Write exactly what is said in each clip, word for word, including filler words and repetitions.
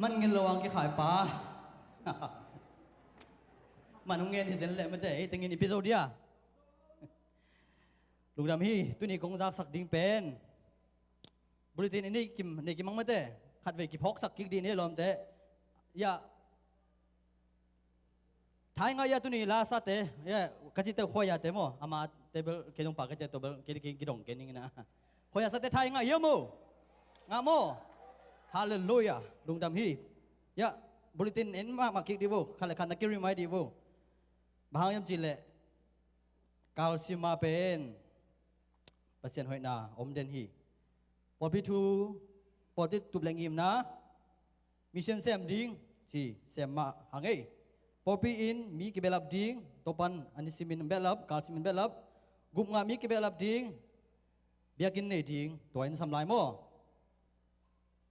Man ngel lo ang kikhai pa. Man hong ngen hi zen leh mate, ei tengin i pi zo dia. Lungdam hi, tuni kong zaksak ding pen bulletin i nei kim, nei kim ang mate. Khatvei kiphawksak kik dih ni lawmte. Ya. Thai ngah ia tuni la sate, ya, ka cite khuaia te maw, ama te bel kei dong pa ka cite bel kei, kei, kei dong kei ning na. Khuaia sate thai ngah ia maw. Ngah maw. Halleluiah. Lungdam hi. Ya, bulletin en mahmah kik dih vo. Khat le khat na ki remind dih vo. Bang hang hiam cih leh kalsim a pen Pasian hoihna om den hi. Pawlpi thu, pawlpi tup le ngimna, mission sem ding ci sem mah hang ei. Pawlpi in mi kibehlap ding, Topan a nisimin behlap, kalsimin behlap, gupngah mi kibehlap ding, biakinn nei ding, tua in sam lai maw.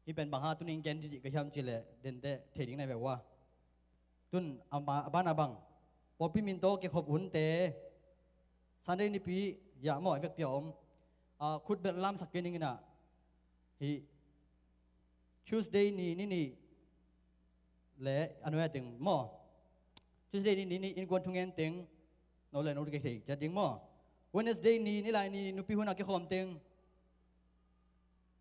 Hih pen bang hang tuni in gen didih ka hiam cih leh dente thei ding na hi ve ua. Tun a ba, a bana bang, pawlpi min tawh kikhop hunte Sunday nipi, ya maw, a vekpi a om. Ah, khutbelh lamsak kei ning inah, hih Tuesday ni, ni nih le a nuai a teng maw. Tuesday ni, ni nih innkuan thungen teng no le no kithei ciat ding maw. Wednesday ni, nilai ni nupi hun a kikhawm teng,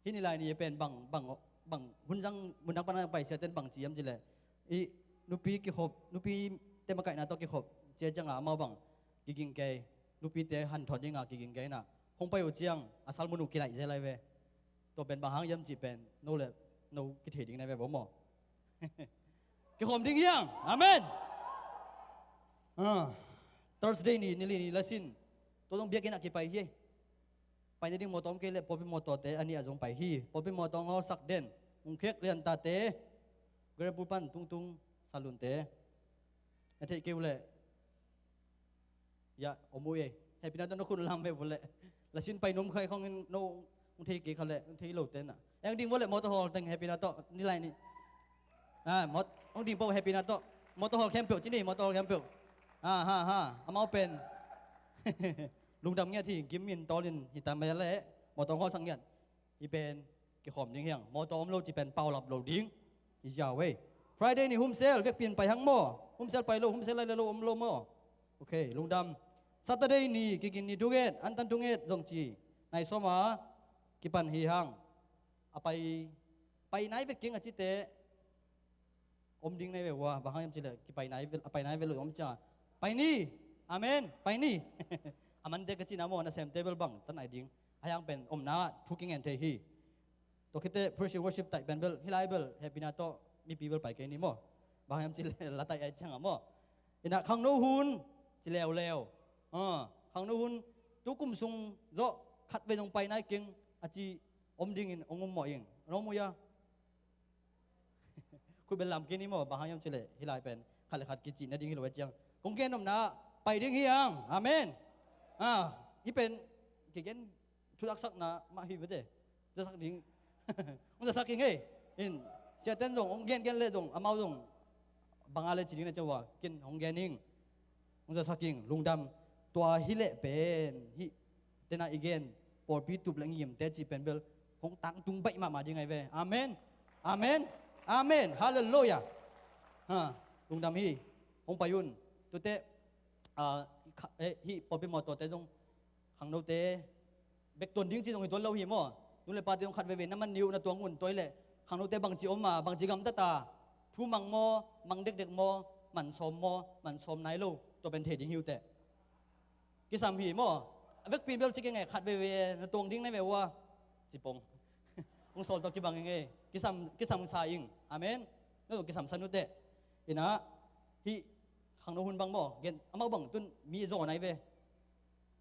hih nilai ni pen bang, bang, bang hun zang, mun dang pan a paisia ten bang ci hiam cih leh, i nupi kikhop, nupite makaihna tawh kikhop cia ciangah amau bang kiging kei, nupite hanthawn dingah kiging kei inah, hong pai uh ciang a sal mun uh kilaih zel lai ve. Tua pen bang hang hiam cih pen no le no kithei ding na hi ve vo maw. Kikhawm ding hiang. Amen. Ah, Thursday ni, nili ni lasin, tua zong biakinn ah kipai hi. Pai nading mawtaw om kei leh pawlpi mawtawte a nih ah zong pai hi. Pawlpi mawtaw hong hawlsak den, hong khek liantate, Grand Pool pan tungtung salunte. Na theih kei uh leh, ya, om uh ei. Hehpihna tawh na khut lam ve uh leh, lasin pai nuam khai khong in no hong thei kei kha leh, hong thei lote na, eng ding uh leh mawtaw hawl teng hehpihna tawh nilai ni. Ah, mawt-, hong ding pawh hehpihna tawh mawtaw hawl khempeuh ci ni, mawtaw hawl khempeuh. Ah, ha, ha. Amau pen lungdam ngiat hi, gim in tawl in hi ta mai leh mawtaw hong hawlsak ngiat. Hih pen kikhawm ding hiang. Mawtaw om lo cih pen paulap lo ding hi ziau ei. Friday ni humsel, vekpi in pai hang maw. Humsel pai lo, humsel lai le lo om lo maw. Ok, lungdam. Saturday ni, kigin ni thunget, antan thunget zong ci, nai sawm a kipan hi hang. A pai, pai nai vek keng a cite om ding na hi ve ua, bang hang hiam cih leh kipai nai ve, a pai nai ve lo om cia. Pai ni. Amen. Pai ni. A mante ka cihna maw, nasemte bel bang tan ai ding, a hiang pen omna thu kingen thei hi. Tua khit teh praise and worship taih pen bel, hih lai bel hehpihna tawh mipi bel pai kei ni maw. Bang hang hiam cih leh la taih ai ciangah maw. Inah khangno hun ci leuleu. Ah, khangno hun tu kum sung zawh khatvei zong pai nai keng a ci om dingin hong um mawh ing. Hong um uh ia. Khut bel lam kei ni maw, bang hang hiam cih leh hih lai pen khat le khat kicih nading hi lo a ciang kong gen nopna pai ding hi ang. Amen. Ah, hih pen kigen thu zaksakna mah hi bete. Zasak ding. Hong zasak ing ei. In, siaten zong hong gen gen leh zong, amau zong bang a le ci ding na cia ua, kin hong gen ing. Hong zasak ing, lungdam. Tua hi leh pen hih tena i gen pawlpi tup le ngimte cih pen bel hong tangtung baih mahmah ding ai ve. Amen. Amen. Amen. Halleluiah. Ha, lungdam hi. Hong pai un. Tute, ah, kha-, eh, hih pawlpi mawtawte zong khangnote bek tuan ding cih zong hi tuan lo hi maw. Nu le pate zong khat veve na man ni uh, na tuang un. Tua hi leh khangnote bangci om a, bangci gamtat a, thu mang maw, mang dekdek maw, man sawm maw, man sawm nai lo, tua pen thei ding hi uh teh. Kisam hi maw. A vekpi in bel ci kei nge, khat veve na tuang ding na hi ve ua, ci pong. Hong sawl tawh kibang ing ei. Kisam, kisam sa ing. Amen. Na zong kisam san uh teh. Inah, hih khangno hun bang maw, gen, amau bang tun mi zaw nai ve.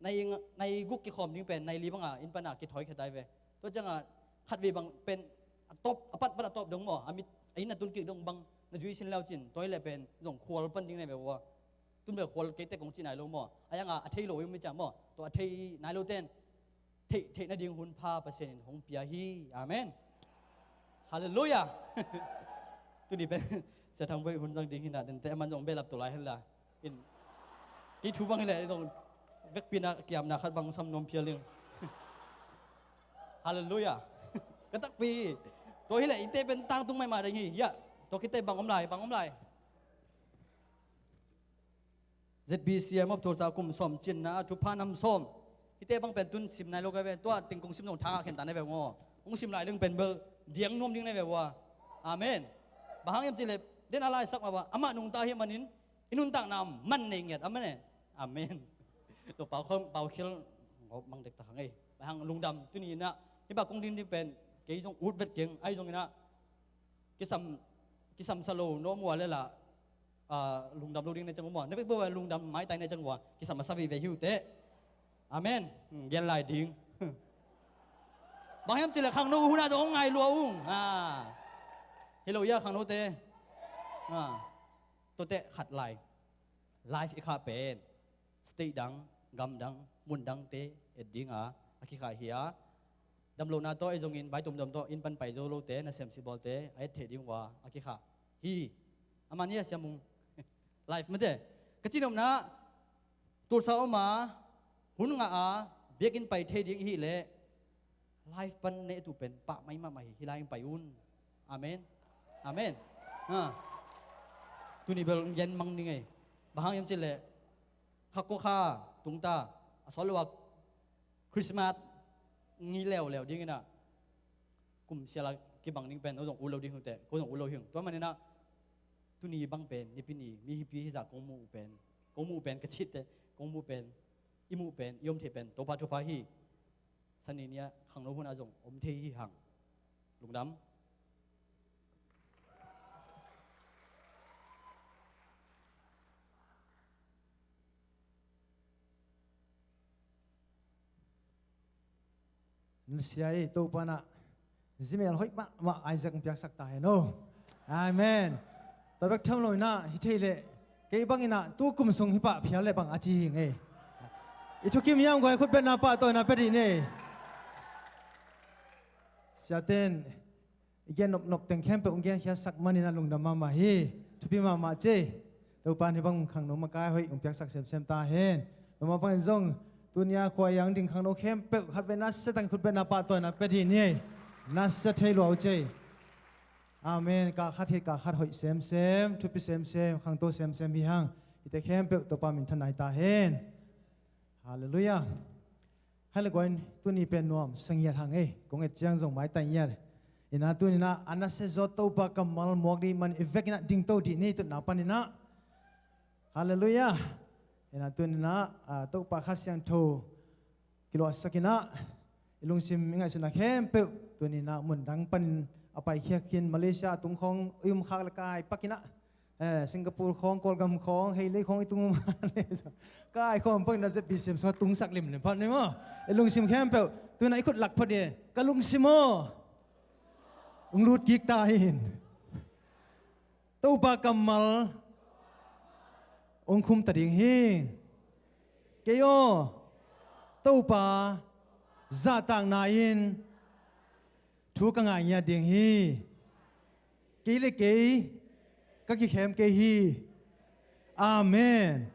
Nai, nai guk kikhawm ding pen nai li banga inn pana kithawi khia tai ve. Tua cianga khatvei bang pen a tawp, a pat pat a tawp dong maw, a mit, a inn a tun kik dong bang na zui sin leu cin, tua hi leh pen zong khual pan ding nai ve ua. Tun bel khual kei tek kong ci nai lo maw. A yanga a thei lo i um i cia maw. Tua a thei nai lo ten theih, theih nading hun pha Pasian in hong pia hi. Amen. Halleluiah. Tuni pen Sia Thang Boih hun zang ding hi na, dente a man zong behlap to lai hen la. In, kei thu bang hi leh zong vekpi na kiamna khat bang sam nuam phial ing. Halleluiah. Ka takpi. Tua hi leh ite pen tangtung maimah ding hi. Ya, Tua khit teh bang om lai, bang om lai. Z B C M of Tulsa kum sawm cinna ah thupha nam sawm. Hihte bang pen tun sim nai lo ka ve. Tua teng kong sim zong tha khen ta nai ve maw. Kong sim lai leng pen bel diang nuam ding nai ve ua. Amen. Bang hang hiam cih leh den a laisak mah bang amah nungta hi manin i nuntakna man nei ngiat. Amen. Amen. Tua Pau Khel, Pau Khel ngawp mang dek ta hang ei. Bang hang lungdam tuni in ah hih bang kong din ding pen kei zong ut vet keng ahi zongin ah kisam, kisam sa lo nuam ua leh lah, ah, lungdam lo ding na ciang ua maw. Na vek bek ua lungdam maitai na ciang ua. Kisam a sa vive hi uh teh. Amen. Hmm, gen lai ding. Bang hiam cih leh khangno hun ah zong hong ngai lua ung. Ah. Hi lo hia khangnote. Ah. Tua teh khat lai. Live i khah pen state dang, gam dang, mun dangte et ding a, a kikhah hi a. Damlohna tawh ahi zongin vai tuamtuam tawh inn pan pai zo lote, nasem sibawlte a et theih ding uh a, a kikhah hi. A man hi a, Sia Mung? Live mate. Ka cihnopna, Tulsa om a, hun ngah a, biakinn pai thei ding i hih leh live pan na et uh pen pah mai mahmah hi. Hih lai-in pai un. Amen. Amen. Ha. Tuni bel gen mang ning ei. Bang hang hiam cih leh kha kua kha tung ta, a sawt lo a Christmas ngi leuleu dingin ah kum sial a kibang ding pen, o zong ut lo ding hi uh teh, ko zong ut lo hi ung. Tua manin ah tuni bang pen, Nipi ni, mi hipi hizah kong muh uh pen, kong muh uh pen ka cih teh, kong muh pen, i muh pen, i om theih pen Topa thupha hi. Sani ni-a khangno hun ah zong om thei hi hang. Lungdam. Nusia ei, Topa in ah zimel hoih mahmah Isaac hong piaksak ta hen aw. Amen. Tua bek tham lo in ah hi thei leh kei bangin ah tu kum sung hih pah phial leh bang a ci hi ing ei. I thukim hiam guai, khutbetna pahtawina pia dih ni ei. Siate'n i gen nopnop teng khempeuh hong genkhiatsak manin ah lungdam mahmah hi. Thupi mahmah ci. Topa in hih bang khangno makai hoih hong piaksak semsem ta hen. Tua mah bangin zong tuni-a khua-ah hong ding khangno khempeuh khatvei nasia takin khutbetna pahtawina pia dih ni ei. Nasia thei lua uh ci. Amen. Kah khat hi, kah khat hoih semsem, thupi semsem, khangto semsem hi hang. Hihte khempeuh Topa minthanna hi ta hen. Halleluiah. Hale guai, tuni pen nuam sa ngiat hang ei, kong et ciang zong maitai ngiat. In ah tuni in ah a nasia zaw Topa kammal muak ding man i vekin ah dingto dih ni, tutna panin ah. Halleluiah. In ah tuni in ah, ah, Topa Kha Siangtho kiluahsak in ah i lungsim i ngaihsutna khempeuh tuni in ah mun dang panin a paikhiat khin, Malaysia a tung khawng i um khak leh kai pak in ah, eh, Singapore khawng, Kawlgam khawng, Heilei khawng i tung um. Kai khawng pang na zep bi sem sua tungsak limlim phat ni maw. I lungsim khempeuh tu-in ah i khut lak phot hi. Ka lungsim aw, hong lut kik ta in. Topa kammal hong khum ta ding hi. Kei aw, Topa zahtakna in thu ka ngai ngiat ding hi. Kei le kei ka kikhem kei hi. Amen.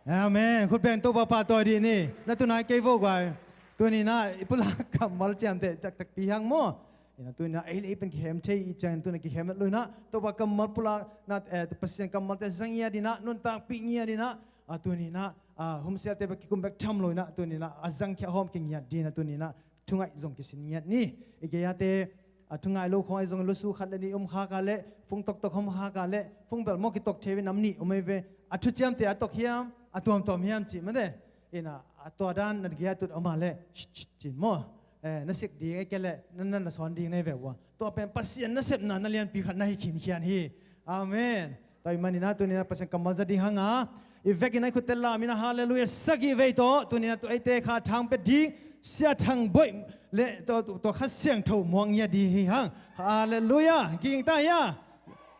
Amen. Khut beng, Topa pahtawi dih ni. Na tunai kei vo guai. Tuni in ah i pulak kammal ciamteh taktakpi hang maw. In ah tuni in ah ei le ei pen kikhem thei i ciangin tuni in ah kikhem lo in ah Topa kammal pulakna, eh, Pasian kammalte za ngiat in ah, nuntakpih ngiat in ah, ah, tuni in ah, ah, humsialte bek kikum bek tham lo in ah tuni in ah a zangkhia hawm kingiat dih in ah tuni in ah thungaih zong kisin ngiat ni. I gei-ate, a, thungai lo khawng ahi zong lusu khat le nih um khak a leh, fung toktok hawm khak a leh, fung belh maw kitok thei ve, nam nih um ei ve. A thuciamte a tok hiam, a tuamtuam hiam cih mate. In ah, a tua dan na gei-a tut om a leh, shh, shh, ci-in maw. Eh, na sik ding ei kei leh, na, na, na sawn ding na hi ve ua. Tua pen Pasian nasepna na lianpi khat na hi khinkhian hi. Amen. Tua ahih manin ah tuni in ah Pasian kammal za ding hang a, i vekin ah i khutte lam in ah halleluiah sagih vei tawh tuni in ah tua eite Kha Thang pia ding Sia Thang Boih le tua, tua Kha Siangtho muak ngiat ding hi hang. Halleluiah. Ging ta hia.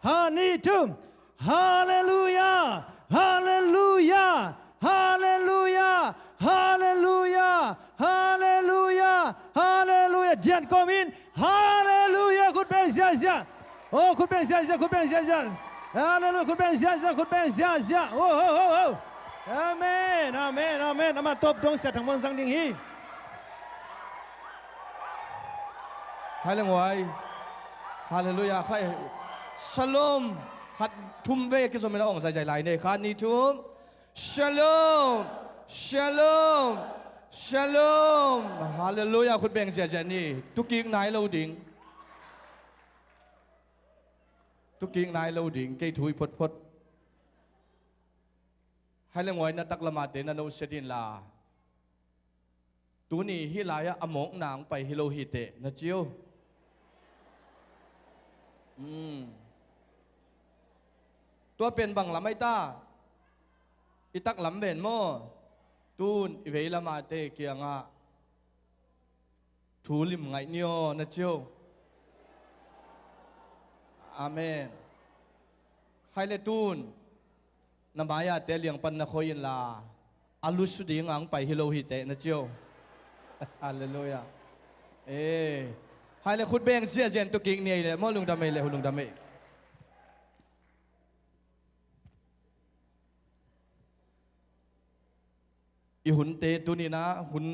Ha, ni, thum. Halleluiah. Halleluiah. Halleluiah. Halleluiah. Halleluiah. Halleluiah. Dian kawmin. Halleluiah. Khut beng ziahziah. Oh, khut beng ziahziah, khut beng ziahziah. Halleluiah, khut beng ziahziah, khut beng ziahziah. Oh, oh, oh, oh. Amen, amen, amen. Amah tawp dong Sia Thang Boih zang ding hi. Hai le nguai. Halleluiah. Khai. Shalom. Khat thum vei a kizom in a ong zaizai lai ni. Khat, nih, thum. Shalom. Shalom. Shalom. Halleluiah. Khut beng ziahziah ni. Tukik nai lo ding. Tukik nai lo ding. Kei thu hi photphot. Hai le nguai na taklamate na no sia din la. Tuni hih lai-ah a mawkna hong pai hi lo hi teh na ci uh. Tua pen bang lam ai ta? I taklam ven maw? Tun i veilamate kiangah thu lim ngaih ni aw na ci uh. Amen. Hai le tun na mai-ate liang pan na khoi inla a lusu ding ang pai hi lo hi teh na ci uh. Halleluiah. Hai le khut beng ziahziah in tukik ni ei le maw, lungdam ei le, hu lungdam ei. I hunte tuninah hun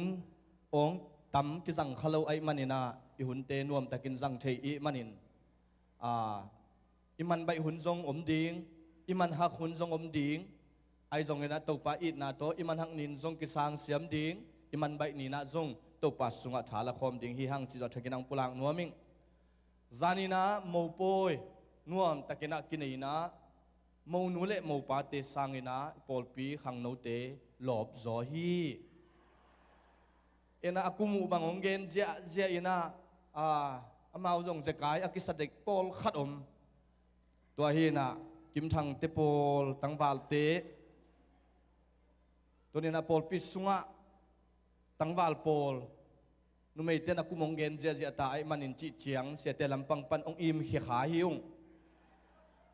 awng tam kizang kha lo aih maninah i hunte nuamtakin zang thei ih manin, aa, i man baih hun zong om ding, i man hak hun zong om ding. Ahi zonginah Topa itna tawh i man hak nin zong kisang siam ding, i man baih ninah zong Topa sungah tha la khawm ding hi hang cih zawh thakin ang pulak nuam ing. Zaninah mopawi nuamtakinah kineinah monu le mopate sanginah i pawlpi khangnote lawpzaw hi. Inah a kum uh bang hong gen ziahziah inah, a, amau zong zekai a kisa dek pawlkhat om. Tua hinah Kimthangte pawl, tangvalte, tuninah pawlpi sungah tangval pawl, numeite na kum hong gen ziahziah ta aih manin cih ciang siate lampang pan hong im khia kha hi ung.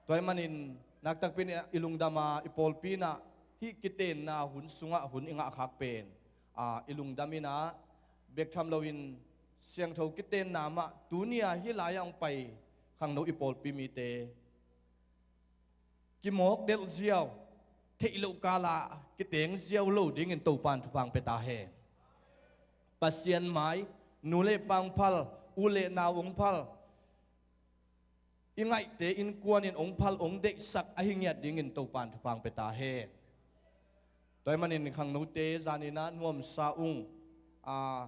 Tua aih manin naktakpi in i lungdam a, i pawlpi inah hih kitenna hun sungah hun i ngahkhak pen, aa, i lungdam inah bek tham loin siangtho kitenna mah tuni-a hih lai-ah hong pai khangno i pawlpi mite kimawk delh ziau, theih loh kala kiteng ziau lo dingin Topa in thupha hong pia ta hen. Pasian mai, nu le pa hong phal, u le nau hong phal, i ngaihte innkuan in hong phal hong deihsak ahi ngiat dingin Topa in thupha hong pia ta hen. Tua aih manin khangnote zaninah nuamsa ung, a,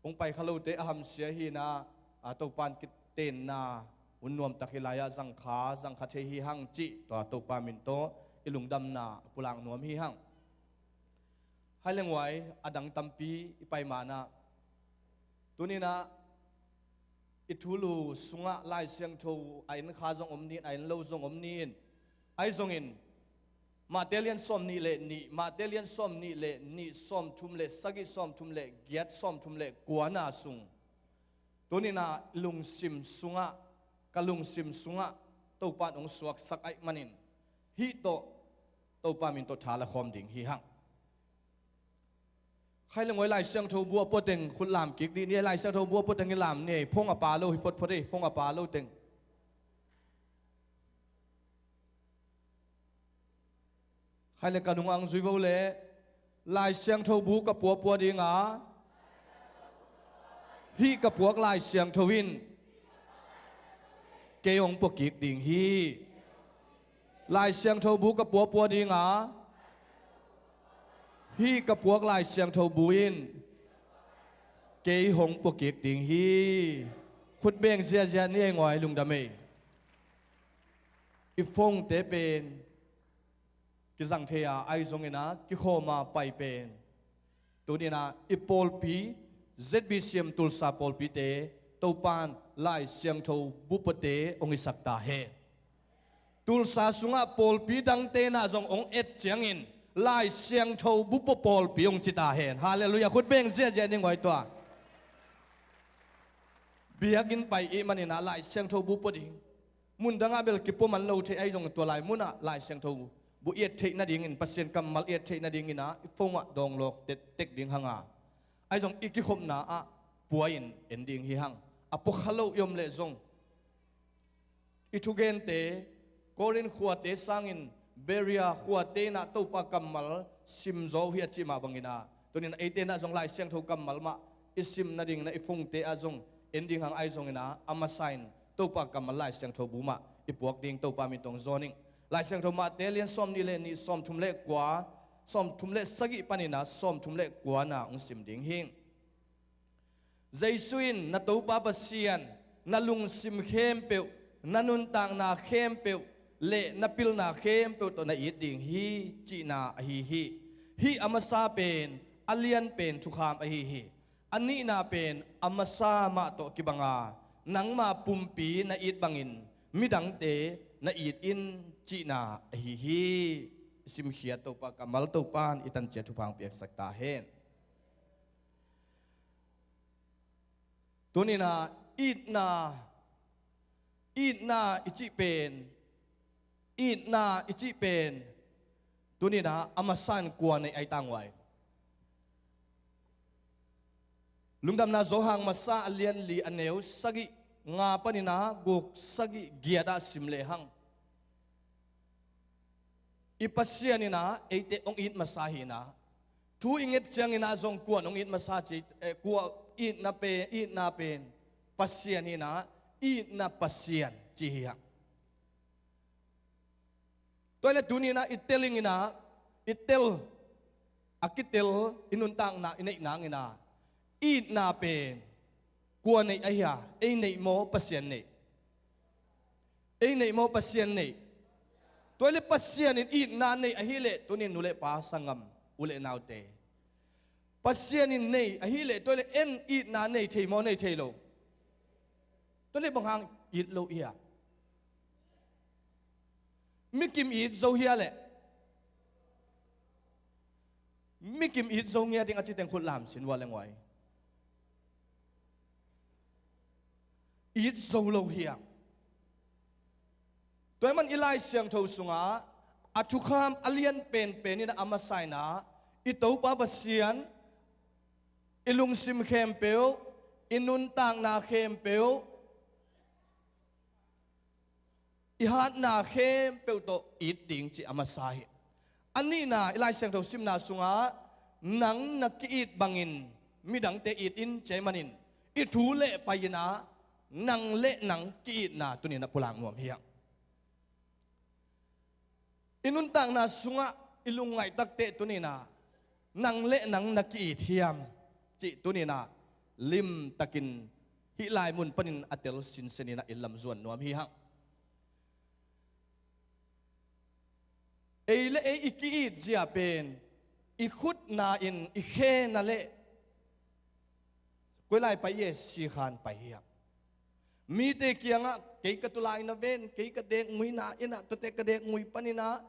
hong pai kha lote a hamsia hinah, a, Topa in kitenna hun nuamtak hih lai-ah zangkha, zangkha thei hi hang cih tua Topa min tawh i lungdamna a pulak nuam hi hang. Hai le nguai a dang tampi i pai manah tuninah i thulu sungah Lai Siangtho a en kha zong om ni-in, a en lo zong om ni-in, ahi zongin Mate lian sawm nih le nih, Mate lian sawm nih le nih, sawm thum le sagih, sawm thum le giat, sawm thum le kuana sung tuninah lungsim sungah, ka lungsim sungah Topa in hong suaksak aih manin hih tawh Topa min tawh tha la khawm ding hi hang. Khai le ngoi Lai Siangtho bu a pua teng khut lam kik dih ni, Lai Siangtho bu a pua teng i lam ni, phone a pha lo hi photphot ei, phone a pha lo teng. Khai le ka nung ang zui vo le, Lai Siangtho bu ka puapua ding a, hih ka puak Lai Siangtho in kei hong pua kik ding hi. Lai Siangtho bu ka puapua ding a, hih ka puak Lai Siangtho bu in kei hong pua kik ding hi. Khut beng ziazia ni ei ngoi lungdam ei. I phone te pen kizang thei a, ahi zongin a kikhawm a pai pen. Tunin a i pawlpi, Z B C M Tulsa pawlpite, Topan Lai Siangtho bu puate hong hisak ta hen. Tulsa sungah pawlpi dangte na zong hong et ciangin Lai Siangtho bu pua pawlpi hong ci ta hen. Halleluiah. Khut beng ziazia ni ngoi tua. Biakinn pai i hih manin a Lai Siangtho bu pua ding. Mun dangah bel kipua man lo thei ahi zong tua lai munah Lai Siangtho bu i et theih nadingin, Pasian kammal i et theih nadingin a i phone ah dawng lawk tek ding hang a, ahi zong i kikhopna ah pua in en ding hi hang. A pua kha lo i om leh zong i thugente, Korin khuate sangin Beria khuate in a Topa kammal sim zaw uh hi a cih mah bangin a, tunin a eite in a zong Lai Siangtho kammal mah i sim nadingin a i phone te ah zong en ding hang, ahi zongin a a masa in Topa kammal Lai Siangtho bu mah i puak ding Topa min tawh hong zawn ing. Lai Siangtho Mate lian sawmnih le nih, sawmthum le kua, sawmthum le sagih panin ah sawmthum le kuana hong sim ding hi. Jesu in, "Na Topa Pasian na lungsim khempeuh, na nuntakna khempeuh le na pilna khempeuh tawh na it ding hi," cihna ahi hi. Hih a masa pen a lian pen thukham ahi hi. A nihna pen a masa mah tawh kibanga nangma pumpi na it bangin midangte na it in, cihna ahi hi. I simkhiat Topa kammal Topa in i tanciat thupha hong piaksak ta hen. Tuni-in ah itna, itna i cih pen, itna i cih pen, tuni-in ah a masa in kua nei ahi ta, nguai. Lungdamna Johan masa a lian li a neu sagih nga panin ah guk, sagih, giat ah sim lehang, i Pasian in ah eite hong it masa hi-in ah, thu i nget ciangin ah zong kuan hong it masa ci, eh, kua itna pen, itna pen Pasian hi-in ah, itna Pasian ci hi hang. Tua hi leh tuni-in ah i tel ing in ah, i tel, a kitel, i nuntakna i neih nangin ah, itna pen kua nei ahi a? Ei nei maw, Pasian nei? Ei nei maw, Pasian nei? Tua hi leh Pasian in itna nei ahih leh, tuni-in nu le pa, sanggam, u le naute, Pasian in nei ahih leh, tua hi leh en itna nei thei maw, nei thei lo? Tua hi leh bang hang it lo i hi a? Mi kim it zo hi a leh? Mi kim it zo ngiat ing a ci teng khut lam sin ua le, nguai. It zo lo hi hang. Tua ahih man i Lai Siangtho sungah a thukham a lian penpen in a masa in ah, i Topa Pasian i lungsim khempeuh, i nuntakna khempeuh, i hatna khempeuh tawh it ding cih a masa hi. A nihna, i Lai Siangtho simna sungah, "Nang na ki-it bangin midangte it in," ci ahih manin, i thu leh pai-in ah nang le nang ki-itna tuni-in ah pulak nuam hi hang. I nuntakna sungah i lungngaih takteh tuni-in ah, "Nang le nang na ki-it hiam?" cih tuni-in ah limtakin hih lai mun panin a tel sinsen in ah i lamzuan nuam hi hang. Ei le ei i ki-it zia pen i khutna in i khena leh koi lai pai i e, sikhan pai hi hang. Mite kiangah, "Kei ka tulai na ven, kei ka dekngui na in ah, tuate ka dekngui panin ah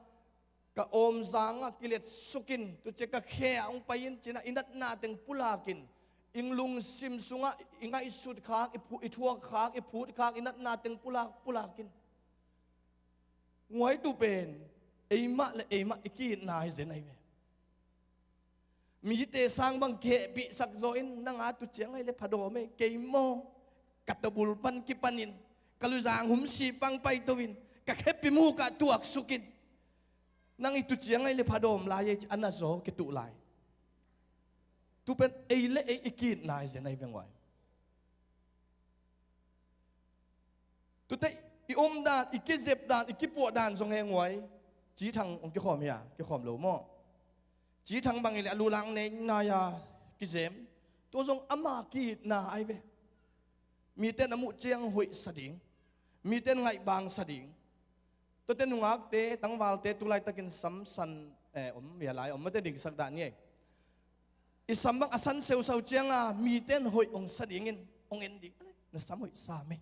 ka awmzang ah kilet sukin, tucia ka khe ah hong pai in," ci-in ah i natna teng pulakin, i lungsim sungah i ngaihsut khak, i phu-, i thuak khak, i phut khak, i natna teng pulak, pulakin, nguai, tu pen eimah le eimah i ki-itna hi zen ahi ve. Mite sang bang kihehpihsak zaw in, "Nang a tu ciang ahi leh phadawm e, kei maw, ka tawbul pan kipanin ka luzang humsi pang paito in, ka khepi muk ah tuaksukin, nang i tu ciang ahi leh phadawm lai e," ci a na zaw kituh lai. Tu pen ei le ei i ki-itna hi zen ahi ve, nguai. Tuate i omdan, i kizepdan, i kipuahdan zong hi, nguai. Cithang hong kikhawm hi a, kikhawm lo maw? Cithang bang hi leh a lulang nei nai a kizem. Tua zong ama ki-itna ahi ve. Mite na muh ciang hoihsa ding, mite na ngaihbangsa ding. Tuate nungakte, tangvalte, tu laitakin sam san, eh, om, mia lai om, mate dingsak dah ni ei. I sam bang a san seusau cianga mite in hoih hong sa dingin hong en ding. "Na sam hoih sa mei,"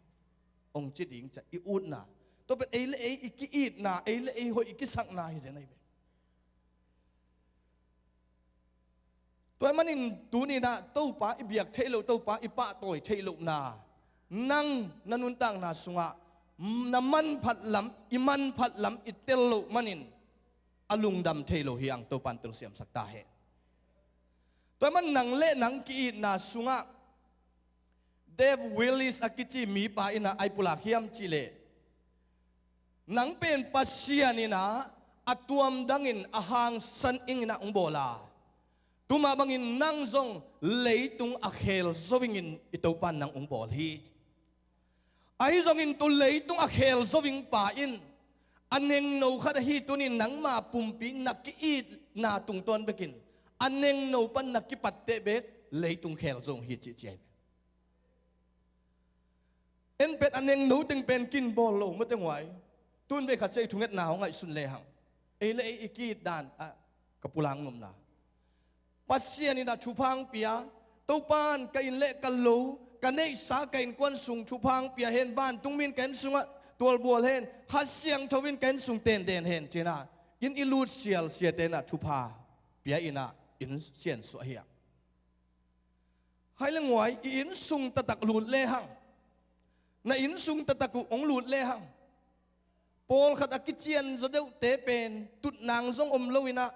hong ci ding ciah i utna. Tua pen ei le ei i ki-itna, ei le ei hoih i kisakna hi zen ahi ve. Tua ahih manin tuni-in ah Topa i biak theih loh, Topa i pahtawi theih lohna, nang na nuntakna sungah na manphat lam, i manphat lam i tel loh manin a lungdam thei lo hi hang. Topa in telsiamsak ta hen. Tua ahih man nang le nang ki-itna sungah Dave Willis a kici mipa in ah ai pulak hiam cih leh, "Nang pen Pasian in ah a tuamdangin a hangsan ingin ah hong bawl a, tuma bangin nang zong leitung a khel zo ingin i Topa in nang hong bawl hi. Ahi zongin tu leitung a khel zo vingpa in a nengno khat ahi tunin nangma pumpi na ki-itna tungtawn bekin a nengno pan na kipatteh bek leitung khel zo hi cih ciai. En pet a nengno teng pen kin bawl lo mate nguai. Tun vei khat sia i thungetna hong ngaihsun lehang ei le ei i ki-it dan ah ka pulak nopna. Pasian in a thupha hong pia, Topa in ka inn le ka lo, ka neihsa ka innkuan sung thupha hong pia hen, vantung mi in ka inn sungah tualbual hen, Kha Siangtho in ka inn sung tenden hen, ci-in ah inn i lut sialsiate in ah thupha pia in ah inn siansuah hi a. Hai le nguai, i inn sung taktak lut lehang, na inn sung taktak uh hong lut lehang, pawlkhat a kician zaw deuhte pen tutnang zong om lo in ah,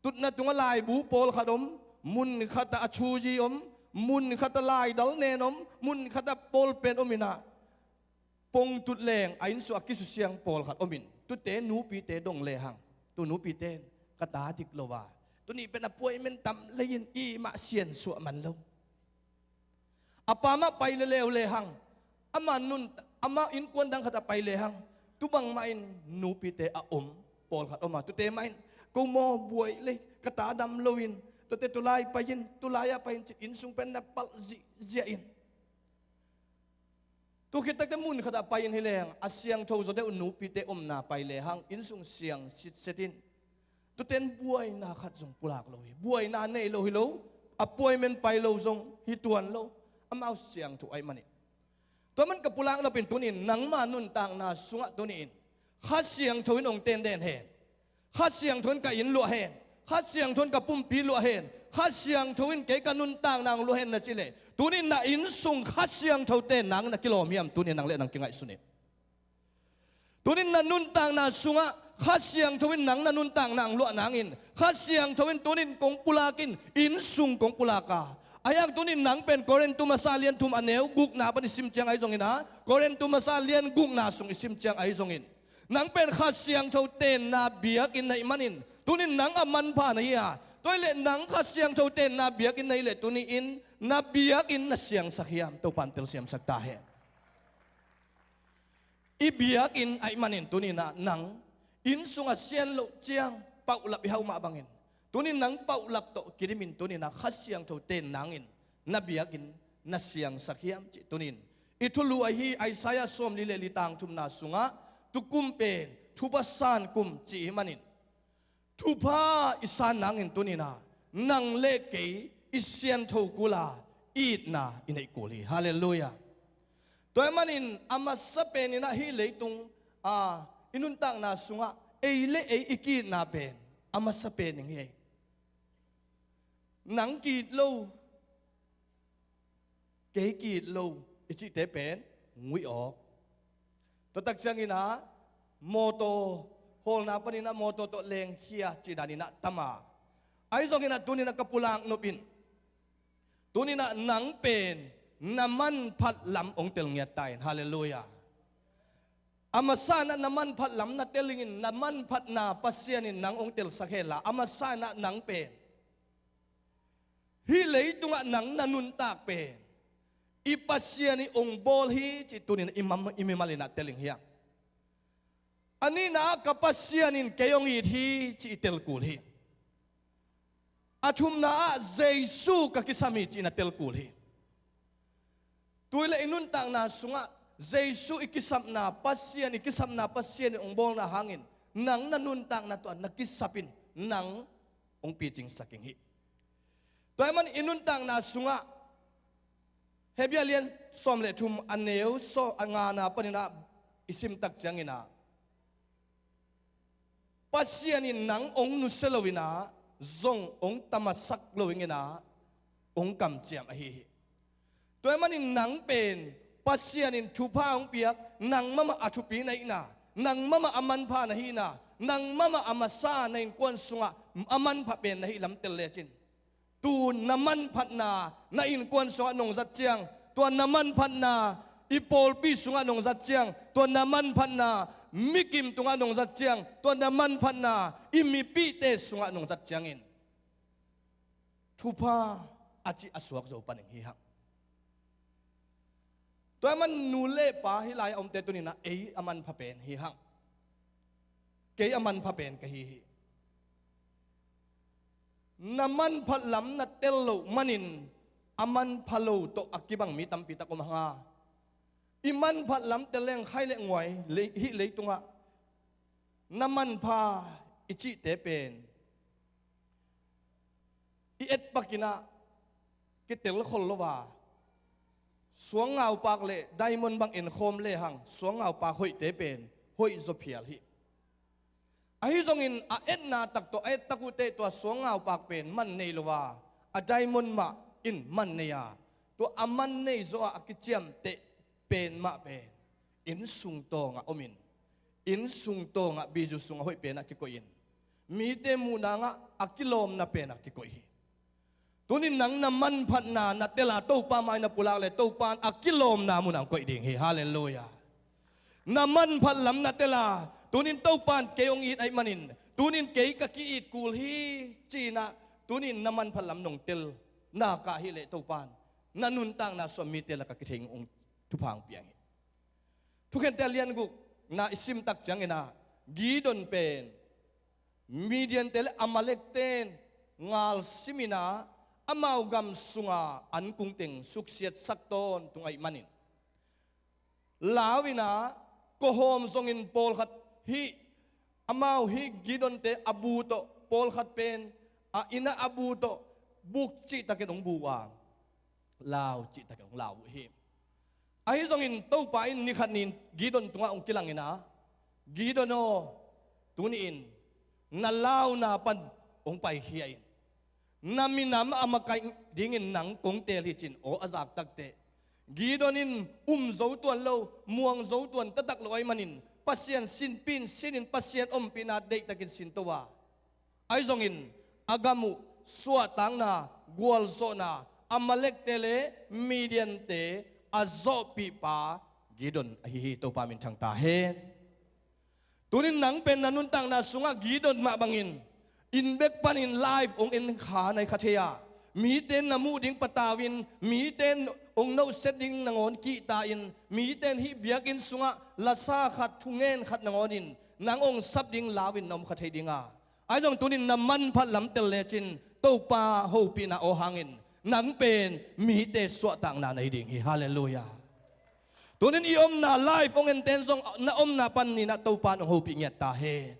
tutna tungah laibu pawlkhat om, mun khatah a thuzi om, mun khatah laidal nen om, mun khatah pawlpen om in ah, pongtut leng a inn sungah kisusiang pawlkhat om in, tute nupite dong lehang, tu nupite in ka ta dik lo a, tuni pen appointment tam lei in i mah siansuah man lo. A pa mah pai leuleu lehang, amah nun, amah innkuan dang khatah pai lehang, tu bangmah in nupite a om pawlkhat om a, tute mah in ko maw buai lei, ka ta dam lo in, tute tulai pai in, tulai ah pai in, ci-in inn sung pen na palh zihziah in. Tu khit takte mun khatah pai in hi leng a siangtho zaw deuh nupite omna pai lehang inn sung siang sitset in, tuten buaina khat zong pulak lo hi, buaina nei lo hi lo, appointment pai lo zong hi tuan lo, amau siangtho ahih manin. Tua man ka pulak nop in tunin nangma nuntakna sungah tunin Kha Siangtho in hong tenden hen. Kha Siangtho in ka inn luah hen. Kha Siangtho in ka pumpi luah hen. Kha Siangtho in kei ka nuntakna hong luah hen na cih leh, tunin na inn sung Kha Siangtho tenna in na kilawm hiam, tunin nang le nang kingaihsun in. Tunin na nuntakna sungah Kha Siangtho in nang na nuntakna hong luah nangin, Kha Siangtho in tunin kong pulak in, inn sung kong pulak a. Ahi hang tunin nang pen Korin tu masa lian thum a neu gukna pan i sim ciang ahi zongin ah, Korin tu masa lian gukna sung i sim ciang ahi zongin, nang pen Kha Siangtho tenna biakinn na hih manin, tunin nang a manpha na hi a. Tua hi leh nang Kha Siangtho tenna biakinn na hih leh tuni-in na biakinn na siangsak hiam, Topan telsiamsak ta hen. I biakinn ahih manin tunin ah nang inn sungah sian loh ciang paulap i hau mah bangin, tunin nang paulap tawh kidimin tunin ah Kha Siangtho ten nangin na biakinn na siangsak hiam cih tunin i thulu ahi Isaiah sawmli le li tang thumna sungah, tukum pen thupha san kum cih ahih manin, thupha i san nangin tunin ah nang le kei i siangtho kul a, i itna i neih kul hi. Halleluiah. Tua ahih manin a masa penin ah hih leitung a i nuntakna sungah ei le ei i ki-itna pen a masa pen ing hi. Nang ki-it lo, kei ki-it lo i cihte pen nguih awk. Tua tak ciangin ah mawtaw hawlna panin ah mawtaw tawh lengkhia cih danin ah tam a. Ahi zongin ah tunin ah ka pulak nop in, tunin ah nang pen na manphat lam hong tel ngiat ta in. Halleluiah. A masa in ah na manphat lam na tel ingin, na manphatna Pasian in nang hong telsak hen la, a masa in ah nang pen hih leitungah nang na nuntak pen i Pasian in hong bawl hi cih tunin i mam, i mimal in ah tel ing hiam? A nihna ah ka Pasian in kei hong it hi cih i tel kul hi. A thumna ah Jesu ka kisam hi cih na tel kul hi. Tu hi leh i nuntakna sungah Jesu i kisapna Pasian, i kisapna Pasian in hong bawlna hangin nang na nuntakna tawh na kisap in nang hong picingsak ing hi. Tua ahih manin i nuntakna sungah Hebrew lian sawm le thum a neu sawm a ngana panin ah i sim tak ciangin ah, Pasian in nang hong nusia lo in ah, zong hong tamasak lo ing in ah, hong kamciam ahi hi. Tua ahih manin nang pen Pasian in thupha hong piak, nang mahmah a thupi na hihna, nang mahmah a manpha na hihna, nang mahmah a masa na innkuan sungah a manpha pen na hih lam tel lecin, tu na manphatna na innkuan sungah nong zat ciang, tua na manphatna i pawlpi sungah nong zat ciang, tua na manphatna mikim tungah nong zat ciang, tua na manphatna i mipihte sungah nong zat ciangin thupha a cih a suak zo pan ing hi hang. Tua ahih manin nu le pa hih lai-ah omte tuni-in ah ei a manpha pen hi hang. Kei a manpha pen ka hi hi. Na manphat lam na tel loh manin a manpha lo tawh a kibang mi tampi tak om hang a, i manphat lam tel leng khai le nguai lei, hih leitungah na manpha i cihte pen i etpakin ah kitel khol lo a, suangngaupak le diamond bang enkhawm lehang suangngaupak hoihte pen hoih zaw phial hi. Ahi zongin a etna tak tawh a ettak uh teh tua suangngaupak pen man nei lo a, a diamond mah in man nei a, tua a man nei zawh a a kiciamteh pen mah pen inn sung tawngah omin, inn sung tawngah bizu sungah hoih penah kikoihin, mite muhna-ah a kilawmna penah kikoih hi. Tunin nang na manphatna na tel a Topa mai na pulak le Topa in a kilawmna munah hong koih ding hi. Halleluiah. Na manphat lam na tel a, tunin Topa in kei hong it ahih manin tunin kei ka ki-it kul hi ci-in ah, tunin na manphat lam nong tel nak ah hi leh Topa in na nuntakna sungah mite lakah kithei hong thupha hong piang hi. Thukhente a lian gukna i simtak ciangin ah Gideon pen Midiante le Amalekte in ngal simin ah amau gam sunga an kungteng suksiatsak tawntung ahih manin, lau-in ah kawhawm zongin pawlkhat hih, amau hih Gideonte a bu tawh pawlkhat pen a inn ah a bu tawh buk cihtakin hong bu uh a, lau cihtakin hong lau uh hi. Ahi zongin Topa in nikhat ni-in Gideon tungah hong kilangin ah, Gideon aw, tuni-in na launa pan hong paikhia in, na minam a makaih dingin nang kong teel hi, ci-in aw a zak takteh, Gideon in um zo tuan lo, muang zo tuan taktak lo ahih manin Pasian sinpih in sinin Pasian ompihna deihtakin sinto a, ahi zongin a gam uh suahtakna, gualzawhna, Amalekte le Midiante a zawhpihpa Gideon ahi hi. Topa minthang ta hen. Tunin nang pen na nuntakna sungah Gideon mah bangin inn bek panin live hong en kha na hi kha thei a, mite na muh ding patau-in, mite hong nohset ding nangawn kihta-in, mite hih biakinn sungah lasa khat, thungen khat nangawnin nang hong sap ding lau-in na om kha thei ding a, ahi zong tunin na manphat lam tel lecin Topa hopihna aw hangin nang pen mite suahtakna na hi ding hi. Halleluiah. Tunin i omna live hong enten zong na omna panin ah Topa in hong hopih ngiat ta hen.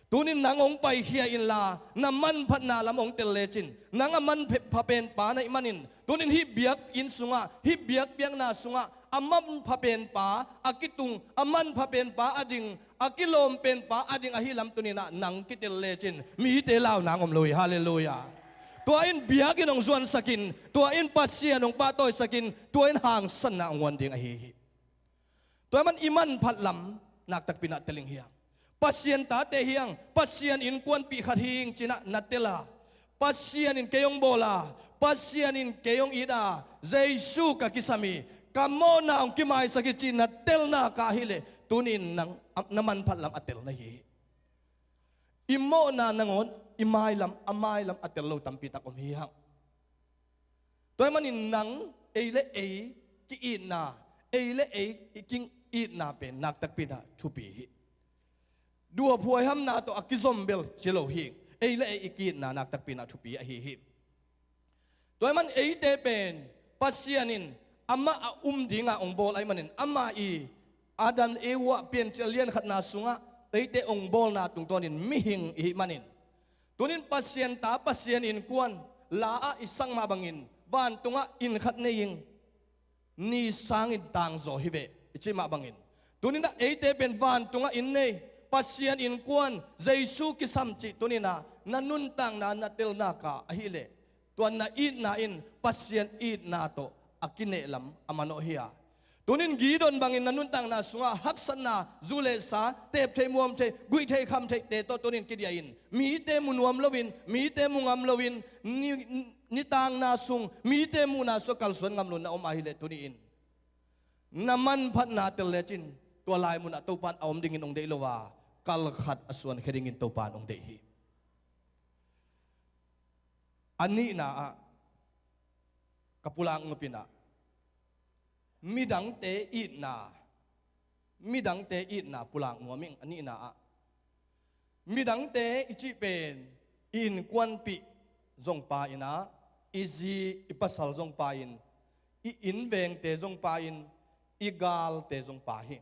Tunin nang hong paikhia inla na manphatna lam hong tel lecin nang a manpha penpa na hih manin, tunin hih biakinn sungah, hih biakpiakna sungah a manpha penpa a kitung, a manpha penpa a ding, a kilawm penpa a ding ahi lam tunin ah nang kitel lecin mite launa hong om lo hi. Halleluiah. Tua in biakinn hong zuansakin, tua in Pasian hong pahtawisakin, tua in hangsanna hong guan ding ahi hi. Tua ahih manin i manphat lam naktakpi-in ah tel ing hi hang. Pasian tate hi hang, Pasian innkuanpih khat hi ing ci-in ah na tel a, Pasian in kei hong bawl a, Pasian in kei hong it a, Jesu ka kisam hi, ka mawhna hong kimaisak hi ci-in na tel nak ah hi leh, tunin nang na manphat lam a tel na hi hi. I mawhna nangawn i mailam, a mailam a tel lo tampi tak om hi hang. Tua ahih manin nang, ei le ei ki-itna, ei le ei i ki-itna pen naktakpi-in ah thupi hi. Duhhuaihamna tawh a kizom bel ci lo hi. Ei le ei i ki-itna naktakpi-in ah thupi ahi hi. Tua ahih manin eite pen Pasian in amah a um dinga hong bawl ahih manin, amah i Adam le Eva Piancil lian khatna sungah eite hong bawlna tungtawnin mihing i hih manin, tunin Pasian ta, Pasian innkuan la-ah i sak mah bangin vantungah inn khat nei ing, ni sangin tangzaw hi ve i cih mah bangin, tunin ah eite pen vantungah inn nei, Pasian innkuan, Jesu kisam cih tunin ah na nuntakna na tel nak ah ahi leh, tua na itna in Pasian itna tawh a kinehlam a manawh hi a, tunin Gideon bangin na nuntakna sungah haksatna, zu le sa, tep thei muam thei, guih thei kham theite tawh tunin kidiahin, mite mu nuam loin, mite mu ngam loin, ni, nitangna sung, mite muhna sungah kalsuan ngam loin na om ahi leh, tuni-in na manphatna tel lecin tua lai munah Topa in a om dingin hong deih lo a, kal khat a suankhia dingin Topa in hong deih hi. A nihna ah ka pulak nop in ah, Midangte itna, midangte itna pulak nuam ing. A nihna ah, midangte i cih pen i innkuanpih zong pa in ah, i zi i pasal zong pa in, i innvengte zong pa in, i galte zong pa hi.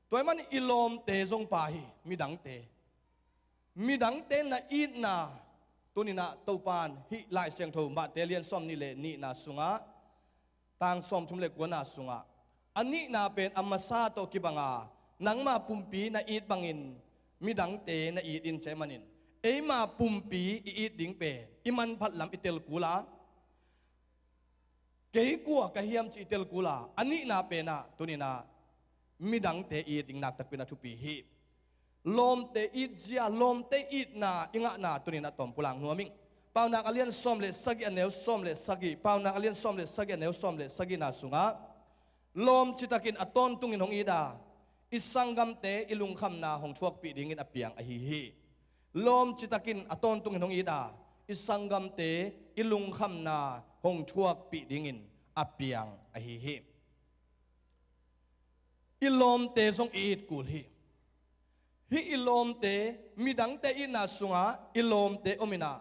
Tua ahih manin i lawmte zong pa hi, midangte. Midangte na itna, tuni-in ah Topa'n hih Lai Siangtho Mate lian sawmnih le nihna sungah, tang sawmthum le kuana sungah, a nihna pen a masa tawh kibang a, nangma pumpi na it bangin midangte na it in, ci ahih manin eima pumpi i it ding pen i manphat lam i tel kul a, kei kua ka hiam cih i tel kul a, a nihna pen ah tuni-in ah midangte i it ding nakpi-in a thupi hi. Lawmte itzia, lawmte itna i ngahna tuni-in ah tawm pulak nuam ing. Paunak a lian sawm le sagih, a neu sawm le sagih, Paunak a lian sawm le sagih, a neu sawm le sagihna sungah, lawm citakin a tawntungin hong it a, i sanggamte i lungkhamna hong thuakpih dingin a piang ahi hi. Lawm citakin a tawntungin hong it a, i sanggamte i lungkhamna hong thuakpih dingin a piang ahi hi. I lawmte zong i it kul hi. Hih i lawmte, midangte itna sungah i lawmte om in ah,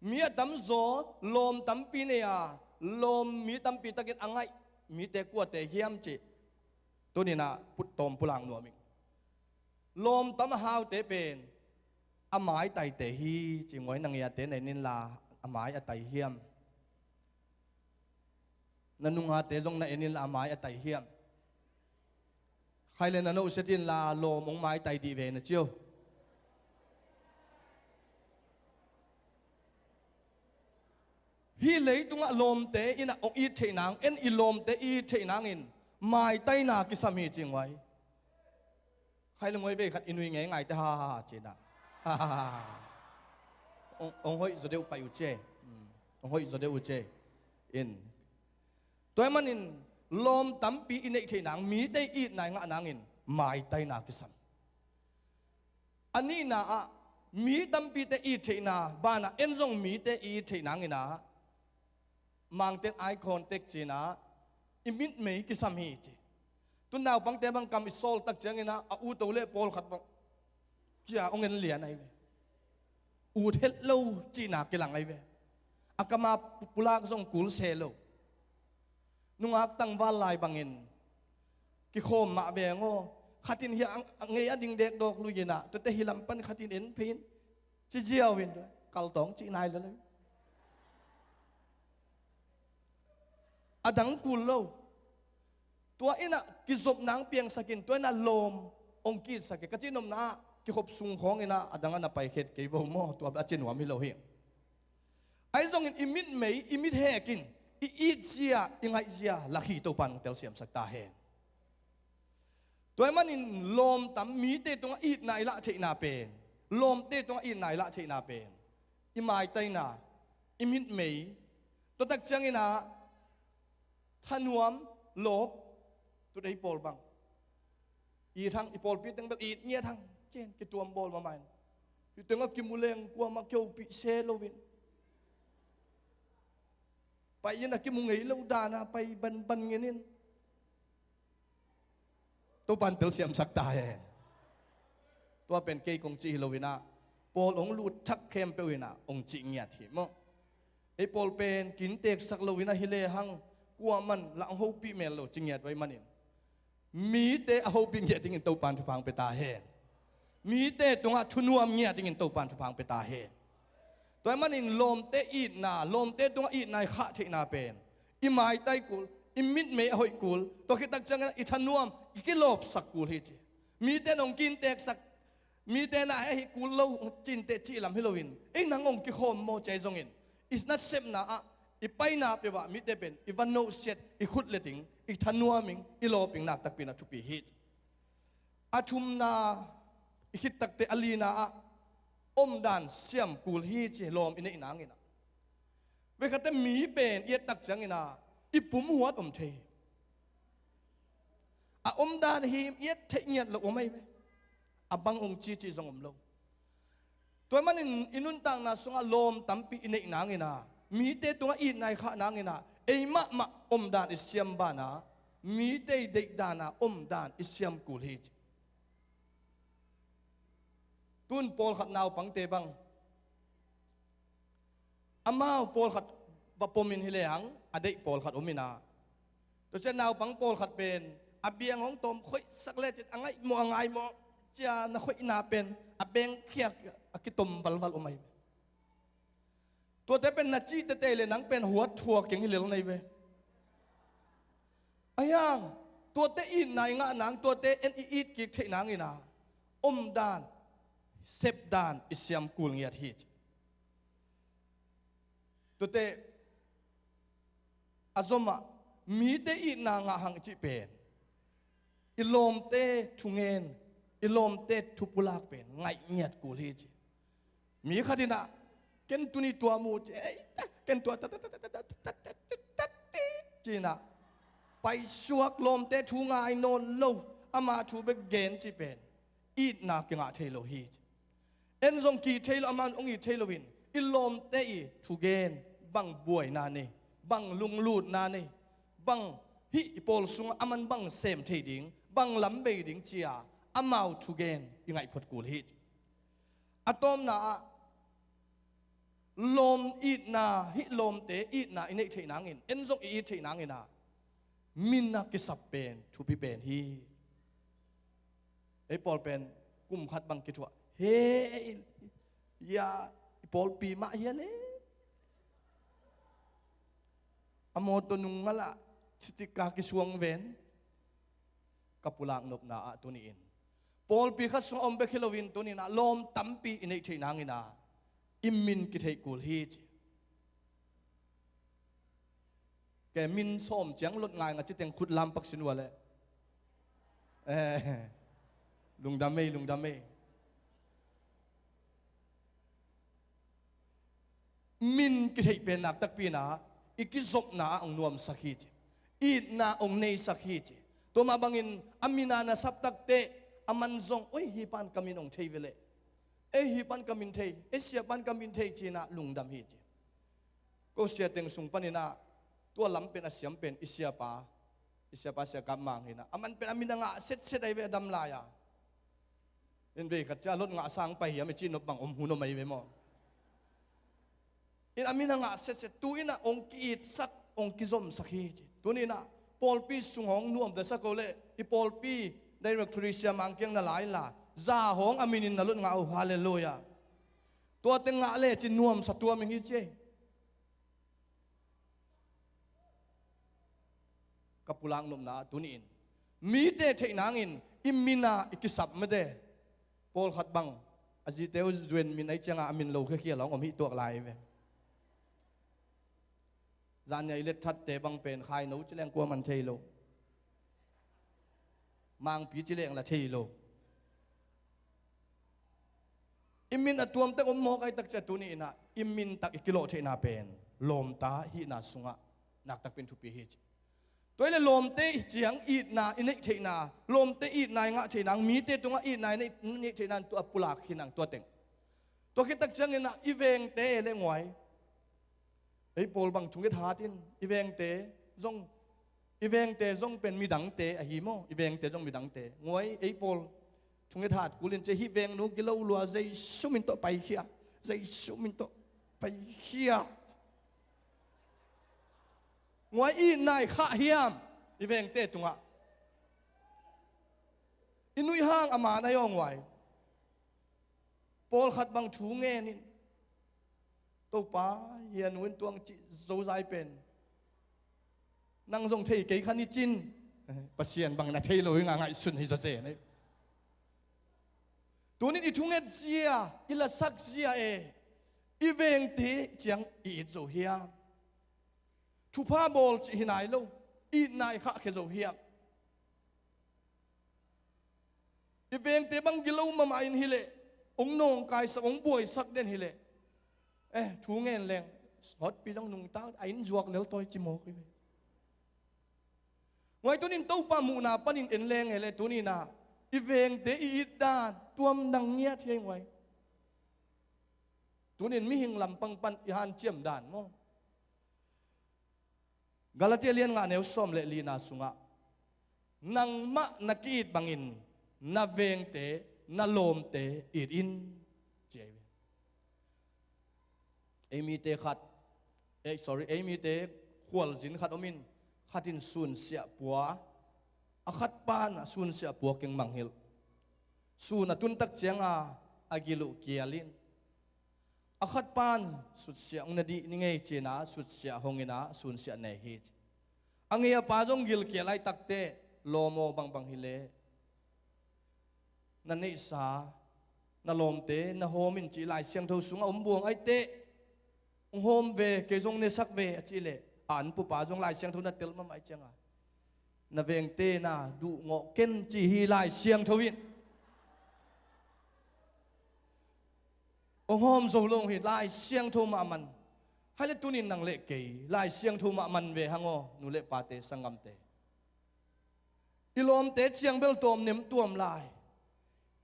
mi a tamzaw lawm tampi nei a, lawm mi tampi takin a ngaih mite kuate hiam cih tuni-in ah pu-, tawm pulak nuam ing. Lawm tam a haute pen a maitaite hi, ci nguai. Na ngeite na en inla, a mai a tai hiam? Na nungate zong na en inla, a mai a tai hiam? Khai le na nohset inla, lawm hong maitai dih ve na ci o. Hih leitungah lawmte in ah hong it theih nang, en i lawmte i it theih nangin maitaina kisam hi, ci nguai. Khai le nguai, vei khat i nui ngeingaite ha ha ha ci-in ah, ha ha ha ha. Hong, hong hoih zaw deuh pai uh ci ei. Hmm. Hong hoih zaw deuh uh ci ei. In. Tua ahih manin lawm tampi i neih theih nang, mite i itna i ngah nangin maitaina kisam. A nihna ah, mi tampite i it theihna banah en zong mite i it theih nangin ah, Mangte'n eye contact ci-in ah, i mitmei kisam hi ci. Tu naupangte bang kam i sawl tak ciangin ah, a uto le pawlkhat bang kia hong en lian ahi ve. Ut het lo cihna kilang ahi ve. A kam a pu-, pulak zong kul se lo. Nungak tangval lai bangin kikhawm mah veng aw. Khat in hiah a, a ngei a ding dekdawk lui in ah, tuate hi lam pan khat in en phei in, ci ziau in, kaltawng cih nai lel ahi. A dang kul lo. Tua in ah kizop nang piangsak in, tua in ah lawm hong ki-itsak hi. Ka cih nopna ah, kikhop sung khawng in ah a dang ah na paikhiat kei vo maw, tua a ci nuam hi lo hi. Ahi zongin i mitmei, i mithek in i itzia, i ngaihzia lak hi. Topa'n hong telsiamsak ta hen. Tua ahih manin lawm tam, mite tungah itna i lah theihna pen, lawmte tungah itna i lah theihna pen i maitaina, i mitmei, tua tak ciangin ah thanuam, lawp, tuate i pawl bang. It hang, i pawlpi teng bel it ngiat hang, ci-in kituam bawl mahmah in. Hih tengah kimu leng kuamah kihopih se lo in. Pai in a kimu ngei lo dan a pai banban ngen in. Topa'n telsiamsak ta hen. Tua pen kei kong cih hi lo in ah, pawl hong lut thak khempeuh in ah hong cih ngiat hi maw. Ei pawl pen ki innteksak lo in ah hi lehang, kuaman lah hong hopih mel lo ci ngiat uh ahih manin, mite a hopih ngiat dingin Topa'n thupha hong pia ta hen. Mite tungah thunuam ngiat dingin Topa'n thupha hong pia ta hen. Tua ahih manin lawmte itna, lawmte tungah itna i khah theihna pen i maitai kul, i mitmei a hoih kul. Tua khit tak ciangin i thanuam i kilawpsak kul hi ci. Mite in hong ki innteksak, mite in ah hih kul lo, cihte cih lam hi loin, ei nang hong kikhawm maw ci ahi zongin, i nasepna ah, i paina peuh ah mite pen i va nohsiat, i khut let ing, i thanuam ing, i lawp ing, nak takpi in ah thupi hi. A thumna i khit takteh a lina ah omdan siam kul hi ci, lawm i neih nangin ah. Vei khatte mi pen i et tak ciangin ah i pum huat om thei hi. A omdan hi i et theih ngiat loh om ahi ve. A bang hong ci cih zong om lo. Tua ahih manin i nuntakna sungah lawm tampi i neih nangin ah, Mite tungah itna i khah nangin ah ei mahmah omdan i siam banah mite i deihdan a omdan i siam kul hi ci. Tun pawlkhat naupangte bang amau pawlkhat va pomin hi lehang a deih pawlkhat om inah, tua ciah naupang pawlkhat pen a biang hong tawm khoihsak lecin a ngaihmawh a ngaimawh cia na khoihna pen a bengkhiak a kitom valval om ahi. Tuate pen na cih tete le nang pen huat thua keng hi lel nei ve. Ahiang tuate itna i ngah nang, tuate en i it kik theih nangin ah omdan sepdan i siam kul ngiat hi ci. Tuate a zomah mite itna ngah hang i cih pen i lawmte thungen, i lawmte thupulak pen ngaih ngiat kul hi ci. Mi khat inah ken tuni tua mu ci, ei, ken tua tat tat tat tat tat tat tat tat ci inah paisuak, lawmte thu ngai nawn lo, ama thu bek gen ci pen itna kingah thei lo hi ci. En zong ki thei lo, aman hong it thei loin i lawmte i thugen bang buaina nei, bang lunglutna nei, bang hih i pawl sungah aman bang sem thei ding, bang lam bei ding cia amau thugen i ngaih phot kul hi. A tawpna ah lawm itna, hih lawmte itna i neih theih nangin, en zong i it theih nangin ah min a kisap pen thupi pen hi. Ei pawl pen kum khat bang kithuah he, ya, i pawlpi mah hia le a mawtaw nung ngalah citika kisuang ven. Ka pulak nopna ah tuni-in pawlpi khat sungah om bek hi loin tuni-in ah lawm tampi i neih theih nangin ah i min kitheih kul hi ci. Ke min sawm ciang lot ngai nga citeng khut lam pak sin ua le. Eh, lungdam ei, lungdam ei. Min kitheih pen nak takpi inah i kizopna ah hong nuamsak hi ci. Itna hong neisak hi ci. Tua mah bangin a min a na sap takteh a man zong, oi, hih pan ka min hong thei ve leh, ei, hih pan ka min thei, ei, sia pan ka min thei ci inah lungdam hi ci. Ko sia teng sung paninah tua lam pen a siam pen i siapa, i siapa Sia Kap Mang hinah, a man pen a min a ngah setset ahi ve a dam lai-a. In vei khat cia lot ngah sang pai hiam i cih nop bang om hun om ahi ve maw? In a min a ngah setset tu inah hong ki-itsak, hong kizomsak hi ci. Tuni inah pawlpi sung hong nuamdasak o leh i pawlpi directory sia Mang kiang na la inla, za hong a minin na lot ngah o. Halleluiah. Tua teng ngah lecin nuamsa tuam ing hi ci ei. Ka pulak nopna ah tuni-in mite theih nangin i min a i kisap mete. Pawlkhat bang a zite uh zuen min ahi ciangah a min lo khiakhia lawng om hih tuak lai ve. Zan nia i let thatte bang pen Khaino ci leng kua man thei lo. Mangpi ci leng la thei lo. I min a tuamtek om mawk ahi tak cia tuni inah i min tak i kilawh theihna pen lawmta hihna sungah naktak pen thupi hi ci. Tua hi le lawmte i ciang itna i neih theihna, lawmte itna i ngah theihna, mite tungah itna i neih, neih theihna in tua pulak hi nang tua teng. Tua khit tak cianginah i vengte le nguai. Ei pawl bang thunget hat in, i vengte zong, i vengte zong pen midangte ahi maw, i vengte zong midangte. Nguai ei pawl thunget hat kulin ci ei, hih vengnu gilo lua, Jesu min tawh paikhia, Jesu min tawh paikhia. Nguai itna i khah hiam i vengte tungah? I nuih hang a man ahi aw nguai. Pawlkhat bang thu ngenin, Topa, hia nu in tuang cih zozai pen nang zong thei kei khan i cin. Pasian bang na thei lo hi nga ngaihsun hi zazen ei. Tunin i thunget zia, i lasak zia e, i vengte ciang i it zo hiam? Thupha bawl cih hi nai lo, itna i khahkhia zo hiam? I vengte bang gilo mahmah in hileh, hong nawngkaisak, hong buaisak den hileh, eh, thu ngen leng, hotpi zong nungta a in zuak lel tawi ci mawk hi ve. Nguai tunin Topa muhna panin en leng hileh tuninah i vengte i it dan tuam dang ngiat hi ei nguai. Tunin mihing lampang pan i hanciam dan maw? Galatia lian nga neu sawm le lina sungah, "Nangmah na ki-it bangin na vengte, na lawmte it in," ci ahi ve. Ei mite khat, eh, sorry, ei mite khualzin khat om in, khat in sunsiah pua, a khat pan sunsiah pua keng mangngilh. Sun a tun tak cianga a gil uh kial in, a khat pan sutsiah hong na dih ni ngei ci-in ah, sutsiah hong in ah, sunsiah nei hi ci. A ngei a pa zong gil kial lai takteh, "Lawm aw, bangbang hileh na neihsa, na lawmte na hawm in," ci Lai Siangtho sungah om buang ahi teh, "Hong hawm ve, kei zong nesak ve," a cih leh, a anpupa zong Lai Siangtho na tel mahmah ahi cianga, "Na vengte na duhgawh ken," ci hi Lai Siangtho in. Hong hawm zo lo hi, Lai Siangtho mah man. Hai le tunin nang le kei Lai Siangtho mah man ve hang aw, nu le pate, sanggamte. I lawmte ciang bel tawm nem tuam lai,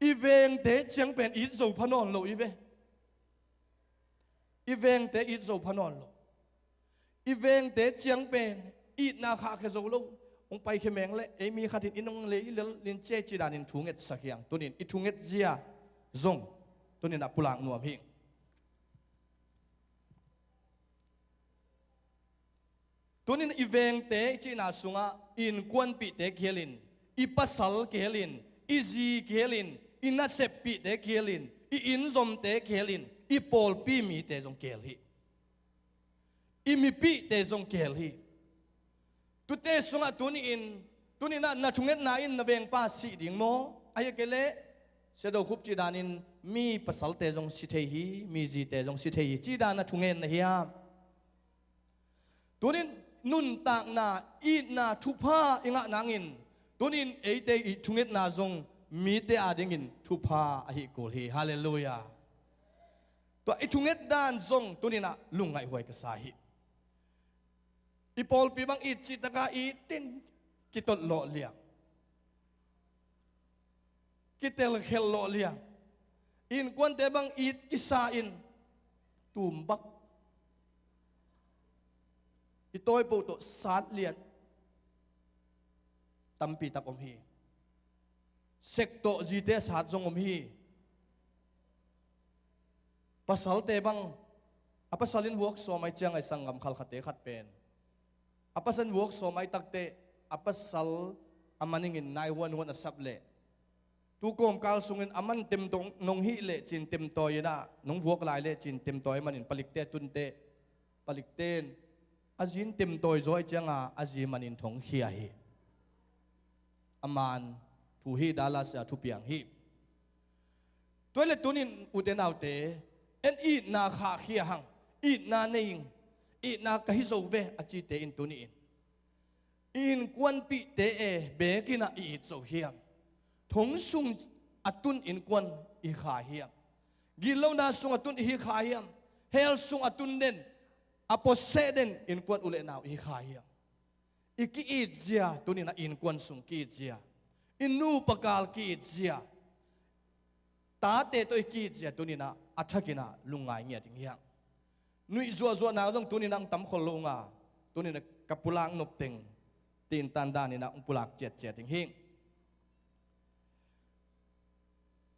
i vengte ciang pen it zo pha nawn lo i ve. I vengte it zo pha nawn lo. I vengte ciang pen itna khahkhia zo lo. Hong paikhia meng leh, ei mi khat in inn hong lei lel ning ci-a cih danin thu ngetsak hi hang. Tunin i thu ngetzia zong tunin a pulak nuam hi. Tunin i vengte i cihna sungah i innkuanpihte kihel in, i pasal kihel in, i zi kihel in, i naseppihte kihel in, i innzomte kihel in, i pawlpi mite zong kihel hi. I mipihte zong kihel hi. Tute sungah tuni-in, tuninah na thungetna in na vengpa sih ding maw? Ahih kei leh, Sia Do Khup cih danin mi pasalte zong si thei hi, mi zite zong si thei hi, cih dan a thungen na hiam? Tunin nuntakna, itna, thupha i ngah nangin, tunin eite i thungetna zong mite adingin thupha ahi kul hi. Halleluiah. Tua i thunget dan zong tuninah lungngaihhuai ka sa hi. I pawlpi bang it cihtaka itin kitotlawh liang, kitelkhelh lawh liang. Innkuante bang it kisa in tumbak, i tawipoh tawh sat lian tampi tak om hi. Sek tawh zite sat zong om hi. Pasalte bang, a pasal in vuak sawm ahi ciang, a sanggam khalkhate khat pen, a pasal in vuak sawm ahi takteh, a pasal a maningin nai huanhuan a sap leh, tu kawmkal sungin a man temtawi nong hih leh ci-in temtawi inah, nong vuak lai leh ci-in temtawi a manin palikte a tunteh, palikte in a zi in temtawi zaw ahi cianga a zi manin thong khia hi. A man thu hi, Dallas a thupiang hi. Tua le tunin ute naute, en itna khahkhia hang, itna nei ing, itna ka hi zo ve a cite in tuni-in, i innkuanpihte e, bekinah i it zo hiam? Thong sung a tun innkuan i hi kha hiam? Gitlohna sung a tun i hi kha hiam? Hell sung a tun den, a puaseh den innkuan u le nau i hi kha hiam? I ki-itzia, tuninah innkuan sung ki-itzia, i nupa kal ki-itzia, tate tawh i ki-itzia tuninah a thakinah lungngai ngiat ding hiam? Nuih zuahzuahna zong tuninah hong tam khol lo unga, tuninah ka pulak nopteng tintan daninah hong pulak ciatciat ding hi.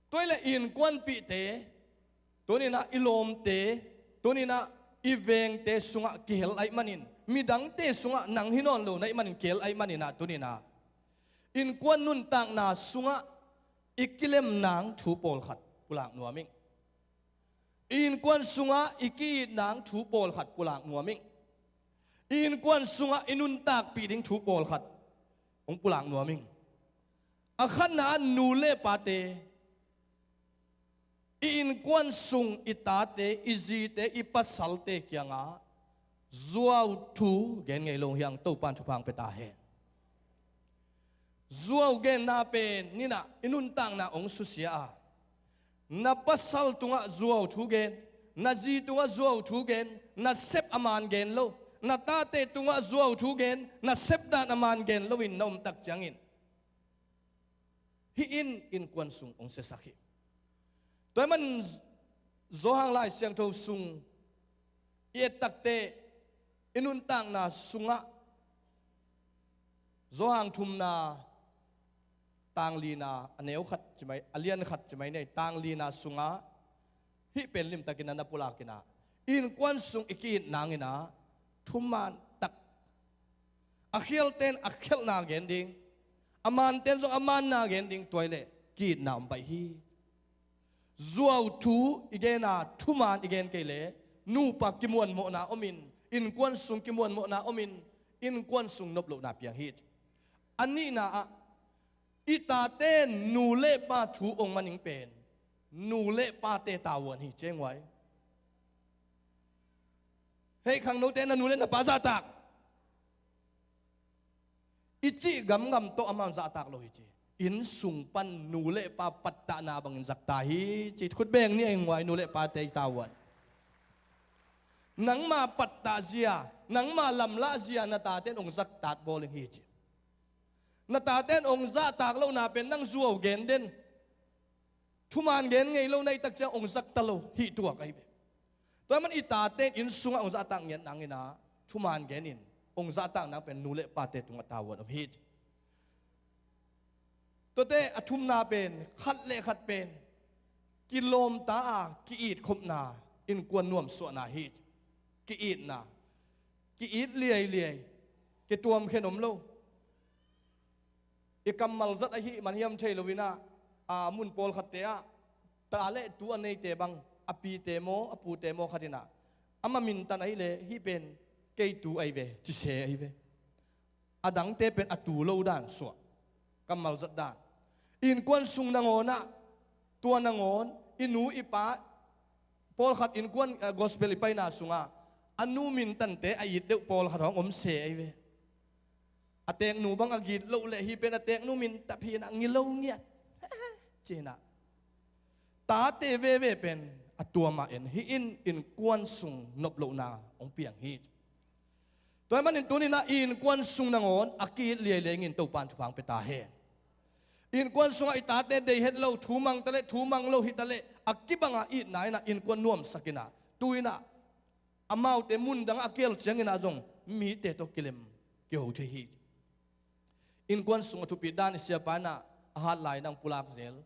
Tua le i innkuanpihte, tuninah i lawmte, tuninah i vengte sungah kihel ahih manin, midangte sungah nang hi nawn lo na hih manin kihel ahih maninah tuninah innkuan nuntakna sungah i kilem nang thu pawlkhat pulak nuam ing. I innkuan sungah i ki-it nang thu pawlkhat pulak nuam ing. I innkuan sungah i nuntakpih ding thu pawlkhat hong pulak nuam ing. A khatna ah nu le pate, i innkuan sung i tate, i zite, i pasalte kiangah zuau thu gen ngei lo hi hang. Topan thupha hong pia ta hen. Zuau genna pen ninah i nuntakna hong susia a, na pasal tungah zuau thu gen, na zi tungah zuau thu gen, na sep a man gen lo, na tate tungah zuau thu gen, na sep dan a man gen loin na om tak ciangin, hih in innkuan sung hong siasak hi. Tua ahih man Johan Lai Siangtho sung i et takteh, i nuntakna sungah Johan thumna, tang lina, a neu khat ci mai, a lian khat ci mai ni, tang lina sungah hih pen limtakin a na pulakin ah, innkuan sung i ki-it nangin ah thuman tak, a khialte in a khialhna gen ding, a mante in zong a manna gen ding, tua hi leh ki-itna om baih hi. Zuau thu i gen a, thuman i gen kei leh nupa kimuanmawhna om in, innkuan sung kimuanmawhna om in, innkuan sung noplohna piang hi. A nihna ah, i tate in nu le pa thu ong man ing pen nu le pate tavuan hi, ci-in guai. Hei, khangnote, na nu le na pa zahtak. I cih gamgam tawh amau zahtak lo hi ci. Inn sung pan nu le pa pattahna bangin zahtak hi ci. Khut beng ni, ei, guai, nu le pate i tavuan. Nangma pattah zia, nangma lamlah zia na tate in ong zahtak bawl ing hi ci. Na tate in ong zahtak lohna pen nang zuau gen den, thuman gen ngei lo na hih tak ciang ong zahtak lo hi tuak ahi ve. Tua ahih man i tate in inn sungah ong zahtak ngiat nangin ah, thuman gen in ong zahtak nang pen nu le pate tungah tavuan om hi ci. Tuate a thumna pen, khat le khat pen kilawmta a ki-it khopna, innkuan nuamsuahna hi ci. Ki-itna, ki-it liailiai, kituamkhen om lo. I kammal zat ahih man hiam thei lo in ah, a mun pawlkhatte ah, ta le tu a neite bang, a pite maw, a pute maw khat in ah, ama mintan ahih leh, hih pen kei tu ahi ve, ci se ahi ve. A dangte pen a tu lo dan suah, kammal zat dan. Innkuan sung nangawn ah, tua nangawn, i nu i pa, pawlkhat innkuan, eh, gospel i paina sungah, a nu mintante a it deuh pawlkhat hong om se ahi ve. A teknu bang a git loh leh, hih pen a teknu min tap hi in ah, ngilo ngiat, ci-in ah, tate veve pen a tuam a en hi in, innkuan sung noplohna hong piang hi. Tua ahih manin tuni-in ah innkuan sung nangawn a ki-it liailiai ing in, Topa'n thupha hong pia ta hen. Innkuan sungah i tate deih het lo, thu mang ta leh, thu mang lo hi ta leh, a kibang a itna in ah innkuan nuamsak in ah, tu-in ah amaute mun dangah a kial ciangin ah zong mite tawh kilem kiho thei hi. Innkuan sung a thupit dan i siapa in ah a hat lai-in ah hong pulak zel.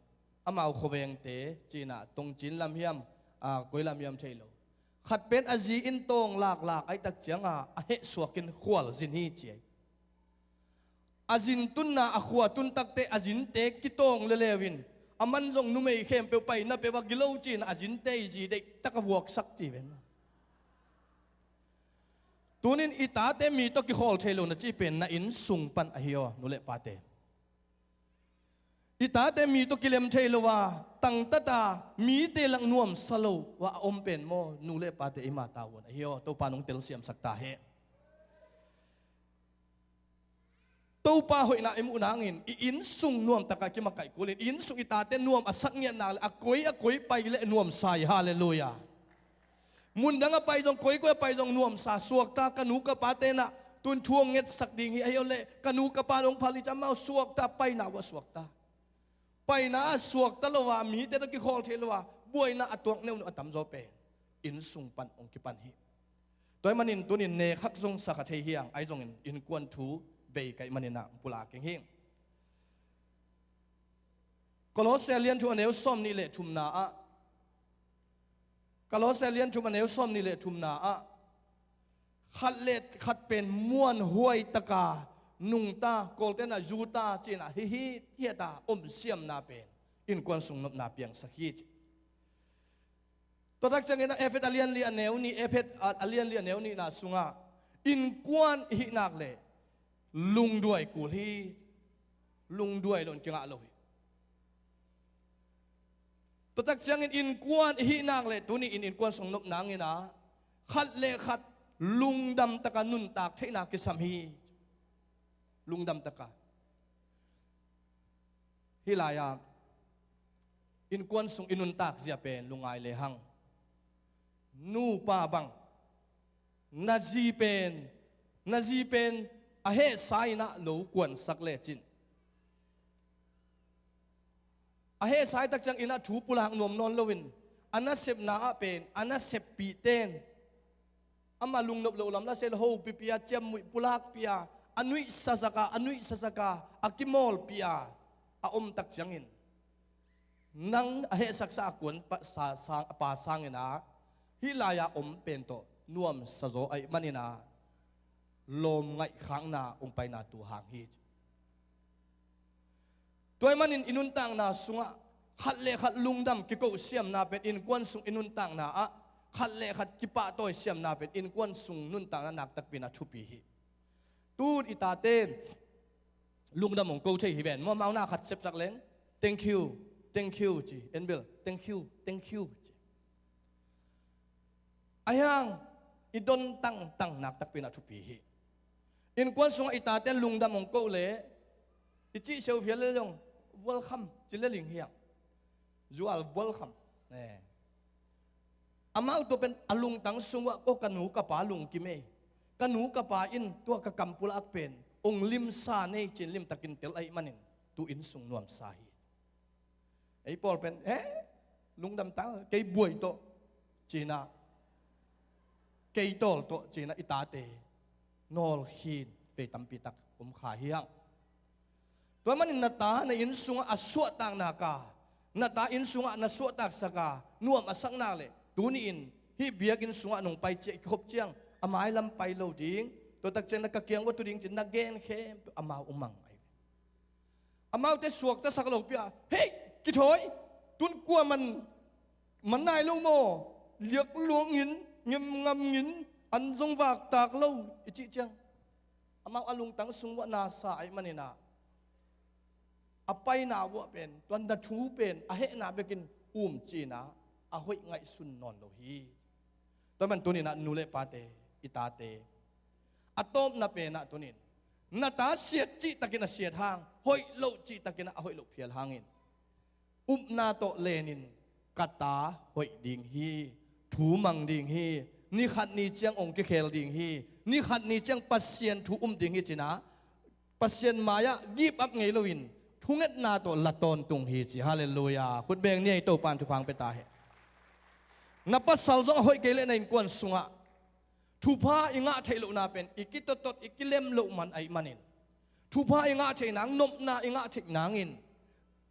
Amau khuavengte ci-in ah, Tongchin lam hiam, a, koi lam hiam thei lo. Khat pen a zi in tawng laklak ahih tak ciangah a hehsuak in khualzin hi ci ahi. A zin tunna, a khua tun takteh a zinte kitawng leuleu in, aman zong numei khempeuh paina peuh a gilo ci-in a zinte i zi deihtak a vuaksak ci ven. Tuni-in i tate mi tawh kikhawl thei lo na cih pen na inn sung pan ahi aw, nu le pate. I tate mi tawh kilem thei lo a, tangtat a, mite lak nuamsa lo a om pen maw, nu le pate, eima tavuan ahi aw. Topa'n hong telsiamsak ta hen. Topa hoihna i muh nangin, i inn sung nuamtak a kimakaih kul in, i inn sung i tate nuam a sak ngiat nak leh, a koi a koi pai leh nuamsa hi. Halleluiah. Mun dang a pai zong, koi koi a pai zong nuamsa, suakta. Ka nu ka pate in ah tu-in thu hong ngetsak ding hi, ahi aw leh ka nu ka pa in hong phal hi ci-a amau suakta, paina uh a suakta. Paina a suakta lo a, mite tawh kikhawl thei lo a, buaina a tuak neuh neuh a tamzaw pen inn sung pan hong kipan hi. Tua ahih manin tuni-in nek hak zong sa kha thei hi hang, ahi zongin innkuan thu bei ka hih manin ah hong pulak keng hi. Kolose lian thum a neu sawmnih le thumna ah, Kolose lian thum a neu sawmnih le thumna ah, khat le khat pen muanhuai taka nungta, Kawlte'n ah zuta ci-in ah, hi hi hiata om siamna pen innkuan sung nopna piangsak hi ci. Tua tak ciangin ah Efet a lian li a neu nih, Efet a, a lian li a neu nihna sungah, innkuan i hih nak leh lungduai kul hi. Lungduai lo in kingah lo hi. Tua tak ciangin innkuan i hih nak leh tuni-in innkuan sung nop nangin ah, khat le khat lungdam taka nuntak theihna kisam hi. Lungdam taka. Hih lai-ah innkuan sung i nuntak zia pen lungngai lehang, nupa bang, na zi pen, na zi pen a hehsa in ah lo kuansak lecin, a hehsa tak ciangin ah thu pulak nuam nawn loin, a nasepna ah pen a naseppihte in amah lungnop loh lam la se lo, hopipi a, ciamnuih pulakpi a, a nuihsasak a, a nuihsasak a, a kimawlpih a, a omtak ciangin, nang a hehsaksa a kuan pa, sa, sang, a pa sangin ah, hih lai-a om pen tawh nuamsa zaw ahih manin ah, lawm ngaihkhakna hong paina tu hang hi. Tua ahih manin i nuntakna sungah khat le khat lungdam kiko siamna pen innkuan sung i nuntakna ah, khat le khat kipahtawi siamna pen innkuan sung nuntakna naktakpi in ah thupi hi. Tun i tate in lungdam hong ko thei hi ven. Maw, amau na khat sepsak leng, "Thank you, thank you," ci. En bel, "Thank you, thank you," ci. Ahi hang i don tangtang naktakpi in ah thupi hi. Innkuan sungah i tate in lungdam hong ko leh, i cih siau phial leh zong, "Welcome," ci leh ling hi hang. "You are welcome." Eh. Amau tua pen a lungtang sung uah, "Ko ka nu ka pa lungkim ei. Ka nu ka pa in tua ka kam pulak pen hong limsa nei," ci-in limtakin tel ahih manin tu inn sung nuamsa hi. Ei pawl pen, "Eh, lungdam ta, kei buai tawh," ci-in ah, "Kei tawl tawh," ci-in ah i tate nawlkhin vei tampi tak om kha hi hang. Tua ahih manin na ta na inn sungah a suahtakna ka, na ta inn sungah na suahtaksak a, nuam a sakna leh, tuni-in hih biakinn sungah nong pai ciang, i kikhop ciang, a mailam pai lo ding, tua tak ciang na ka kiang uah tu ding ci-in na gen khempeuh amau hong mang ahi ve. Amaute suaktasak lopi-a, "Hei, kithawi, tun kua man, man nai lo maw? Liak luang in, ngem ngam in, an zong vaktak lo," i cih ciang, amau a lungtang sung uah nasa ahih manin ah, a paina uah pen tua na thu pen a hehna bekin um ci-in ah, a hoih ngaihsun nawn lo hi. Tua ahih manin tuni-in ah nu le pate, i tate, a tawpna pen ah tuni-in, na ta siat cihtakin a siat hang, hoih loh cihtakin ah a hoih loh phial hangin, upna tawh lenin, "Ka ta hoih ding hi, thu mang ding hi, ni khat ni ciang hong kikhel ding hi, ni khat ni ciang Pasian thu um ding hi," ci-in ah, Pasian mai-ah give up ngei loin, thungetna tawh la tawntung hi ci. Halleluiah. Khut beng ni ei, Topa in thupha hong pia ta hen. Na pasal zong a hoih kei leh na innkuan sungah thupha i ngah theih lohna pen i kitottot, i kilem loh man ahih manin, thupha i ngah theih nang, nopna i ngah theih nangin,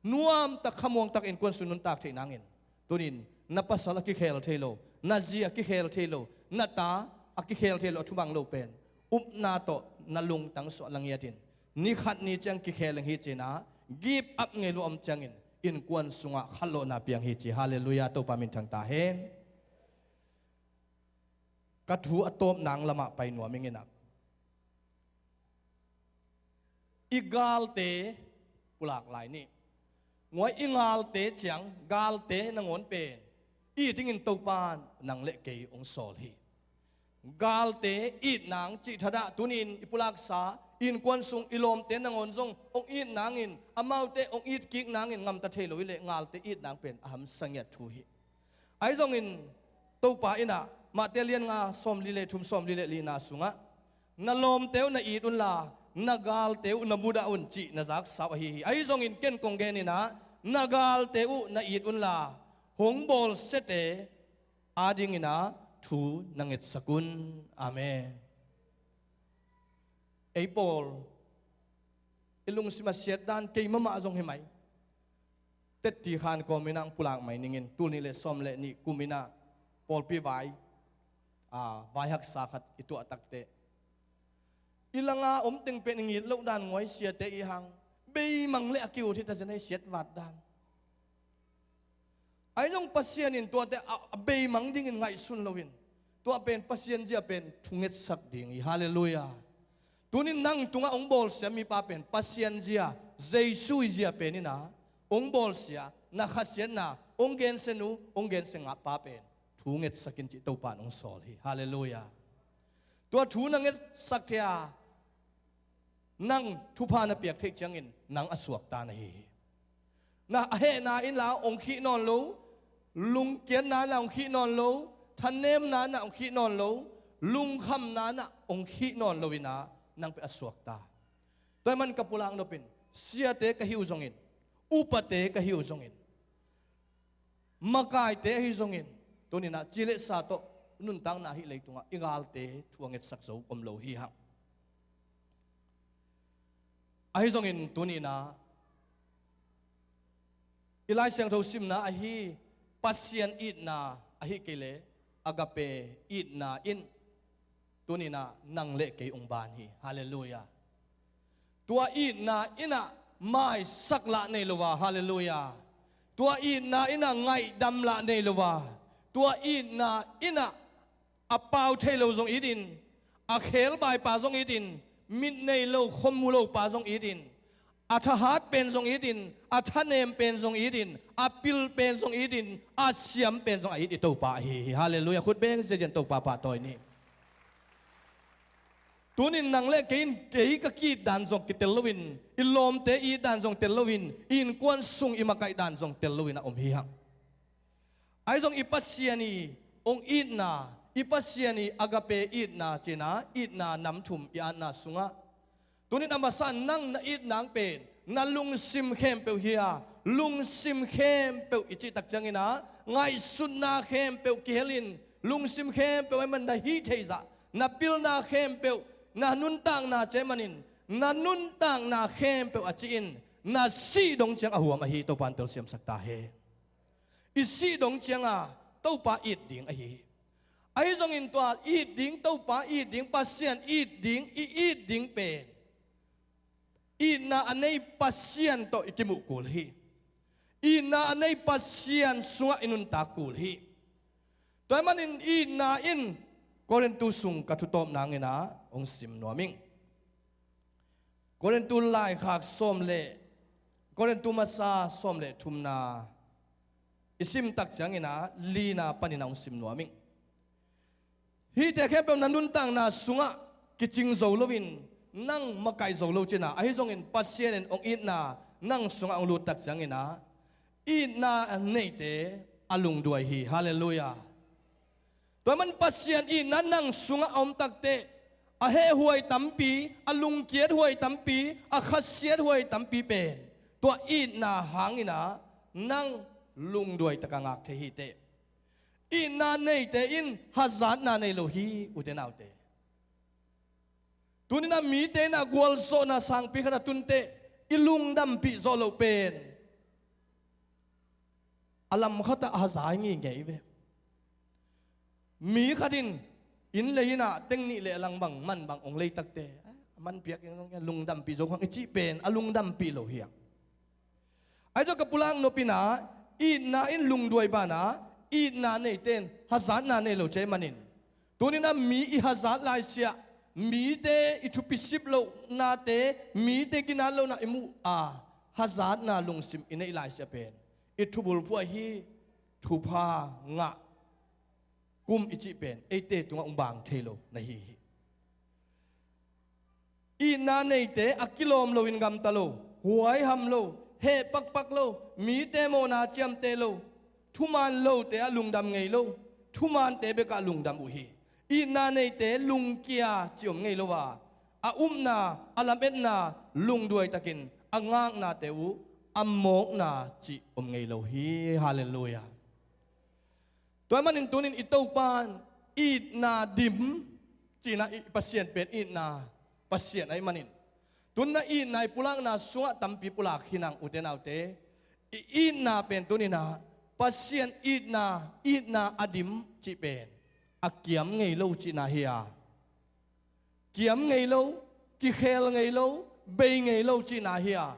nuamtak, khamuangtak innkuan sung nuntak theih nangin, tuni-in na pasal a kikhel thei lo, na zi a kikhel thei lo, na ta a kikhel thei lo, a thumang lo pen, upna tawh na lungtang sungah la ngiatin, "Ni khat ni ciang kikhel ding hi," ci-in ah, give up ngei lo om ciangin, innkuan sungah khanlawhna piang hi ci. Halleluiah, Topa min thang ta hen. Ka thu a tawpna lamah pai nuam ing in ah, i galte pulak lai ni. Nguai, i galte ciang, galte nangawn pen it dingin Topa in nang le kei hong sawl hi. Galte it nang cih thadah tuni-in i pulaksa, innkuan sung i lawmte nangawn zong hong it nangin, amaute hong it kik nangin gamta thei lo hi leh, galte it nang pen a hamsa ngiat thu hi. Ahi zongin Topa in ah, Matthai lian nga, sawmli le thum, sawmli le lina sungah, "Na lawmte uh na it unla, na galte uh na mudah un," cih na zaksa uh ahi hi. Ahi zongin ken kong gen in ah, na galte uh na it unla, hong bawlsiate adingin ah thu na ngetsak un. Amen. Ei pawl i lungsim a siat dan kei mahmah zong hi mai. Tetti khan kawmin ah hong pulak mai ning in, tul nih le sawm le nih kum in ah pawlpi vai, a, vai haksa khat i tuah takteh, i langa om teng pen i ngit loh dan, nguai, siate i hang beimang le a ki-ut hi ta zen, hei, siat vat dan. Ahi zong Pasian in tuate a, a beimang dingin ngaihsun loin, tua pen Pasian zia pen thungetsak ding hi. Halleluiah. Tunin nang tungah hong bawlsia mipa pen Pasian zia, Jesu i zia pen in ah hong bawlsia, na khasiatna hong gensia nu, hong gensia pa pen thu ngetsak in cih Topa in hong sawl hi. Halleluiah. Tua thu na ngetsak thei a, nang thupha na piak theih ciangin nang a suakta na hi hi. Na a hehna in la hong khih nawn lo, lungkiatna in la hong khih nawn lo, thanemna in la hong khih nawn lo, lungkhamna in la hong khih nawn lo in ah nang pen a suakta. Tua ahih man ka pulak nop in, siate ka hi uh zongin, upate ka hi uh zongin, makaite ahi zongin, tuni in ah ci le sa tawh nuntakna hih leitungah i galte thu a ngetsak zo om lo hi hang. Ahi zongin tuni-in ah i Lai Siangtho simna ahi Pasian itna ahi kei leh agape itna in tuni-in ah nang le kei hong ban hi. Halleluiah. Tua itna in ah maisak lah nei lo a, halleluiah. Tua itna in ah ngaihdam lah nei lo a, tua itna in ah a pau thei lo zong it in, a khebai pa zong it in, mit nei lo, khuamu lo pa zong it in, a thahat pen zong it in, a thanem pen zong it in, a pil pen zong it in, a siam pen zong a it i Topa ahi hi. Halleluiah. Khut beng ziahziah in Topa pahtawi ni. Tuni-in nang le kei in, kei ka ki-it dan zong kitel loin, i lawmte i it dan zong tel loin, i innkuan sung i makaih dan zong tel loin a om hi hang. Ahi zong i Pasian i hong itna, i Pasian i agape itna ci-in ah itna nam thum i atna sungah, tuni-in a masa nang na it nang pen na lungsim khempeuh hi a, lungsim khempeuh i cih tak ciangin ah ngaihsutna khempeuh kihel in, lungsim khempeuh ahih man na hih theih zah, na pilna khempeuh, na nuntakna ci ahih manin na nuntakna khempeuh a cih in, na sih dong ciang a huam ahi, Topa in telsiamsak ta hen. I sih dong ciang a Topa it ding ahi hi. Ahi zongin tua it ding, Topa it ding, Pasian it ding, i it ding pen itna a nei Pasian tawh i kimuh kul hi. Itna a nei Pasian sungah i nuntak kul hi. Tua ahih manin itna in Korintu sung ka thutawp nangin ah hong sim nuam ing. Korintu laikhak sawm le, Korintu masa sawm le thumna i sim tak ciangin ah lina panin ah hong sim nuam ing. Hihte khempeuh na nuntakna sungah kicing zo loin, nang makaih zo lo cihna, ahi zongin Pasian in hong itna nang sungah hong lut tak ciangin ah itna neite a lungduai hi. Halleluiah. Tua ahih man Pasian itna nang sungah a om takteh, a hehhuai tampi, a lungkiat huai tampi, a khasiat huai tampi pen tua itna hangin ah nang lungduai takin ngak thei hi teh. Itna neite in hazatna nei lo hi, ute naute. Tuni-in ah mite in ah gualzawhna sangpi khat a tun teh i lungdampih zawh loh pen a lam khat ah a haza i ngeingei ve. Mi khat in inn lei in ah teng nih le a lang bang man bang hong lei takteh, a man piak in zong lungdampih zo khang i cih pen a lungdampih lo hi hang. Ahi zong ka pulak nop in ah itna in lungduai banah itna neite in hazatna nei lo ci ahih manin, tuni-in ah mi i hazat laisiah, mite i thupi sip lohnate, mite ginat lohna i muh a hazatna lungsim i neih laisiah pen i thubulphuh ahi thupha ngah kum i cih pen eite tungah hong bang thei lo na hi hi. Itna neite a kilawm loin gamta lo, huaiham lo, heh pakpak lo, mite mawhna ciamteh lo, thuman lote ah lungdam ngei lo, thumante bekah lungdam uh hi. Itna neite lungkia cih om ngei lo a, a upna, a lametna, lungduai takin a ngaknate uh a mawkna cih om ngei lo hi. Halleluiah. Tua ahih manin tunin i Topa in itna dim cihna, i Pasian pen itna Pasian ahih manin, tuni-in ah itna i pulakna sungah tampi pulak hi hang, ute naute. I itna pen tuni-in ah Pasian itna, itna a dim cih pen a kiam ngei lo cihna hi a, kiam ngei lo, kikhel ngei lo, bei ngei lo cihna hi a,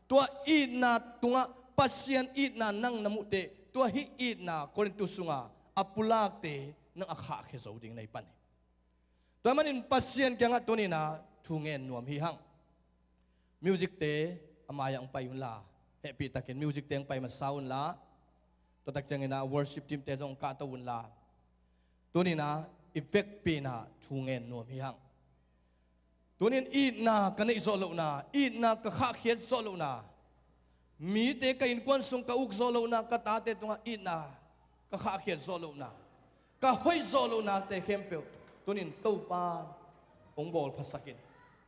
tua itna tungah Pasian itna nang na muh teh, tua hih itna Korintu sunga a pulakte nang a khahkhia zo ding na hi pan hi. Tua ahih manin Pasian kiangah tuni-in ah thu ngen nuam hi hang. Music-te a mai-ah hong pai unla, hehpihtakin music-te hong pai masa unla, tua tak ciangin ah worship team-te zong hong kahto unla, tuni-in ah i vekpi-in ah thu ngen nuam hi hang. Tuni-in itna ka neih zawh lohna, itna ka khahkhiat zawh lohna, mite ka innkuan sung ka uk zawh lohna, ka tate tungah itna ka khahkhiat zawh lohna, ka hoih zawh lohnate khempeuh tuni-in Topa in hong bawlphasak in,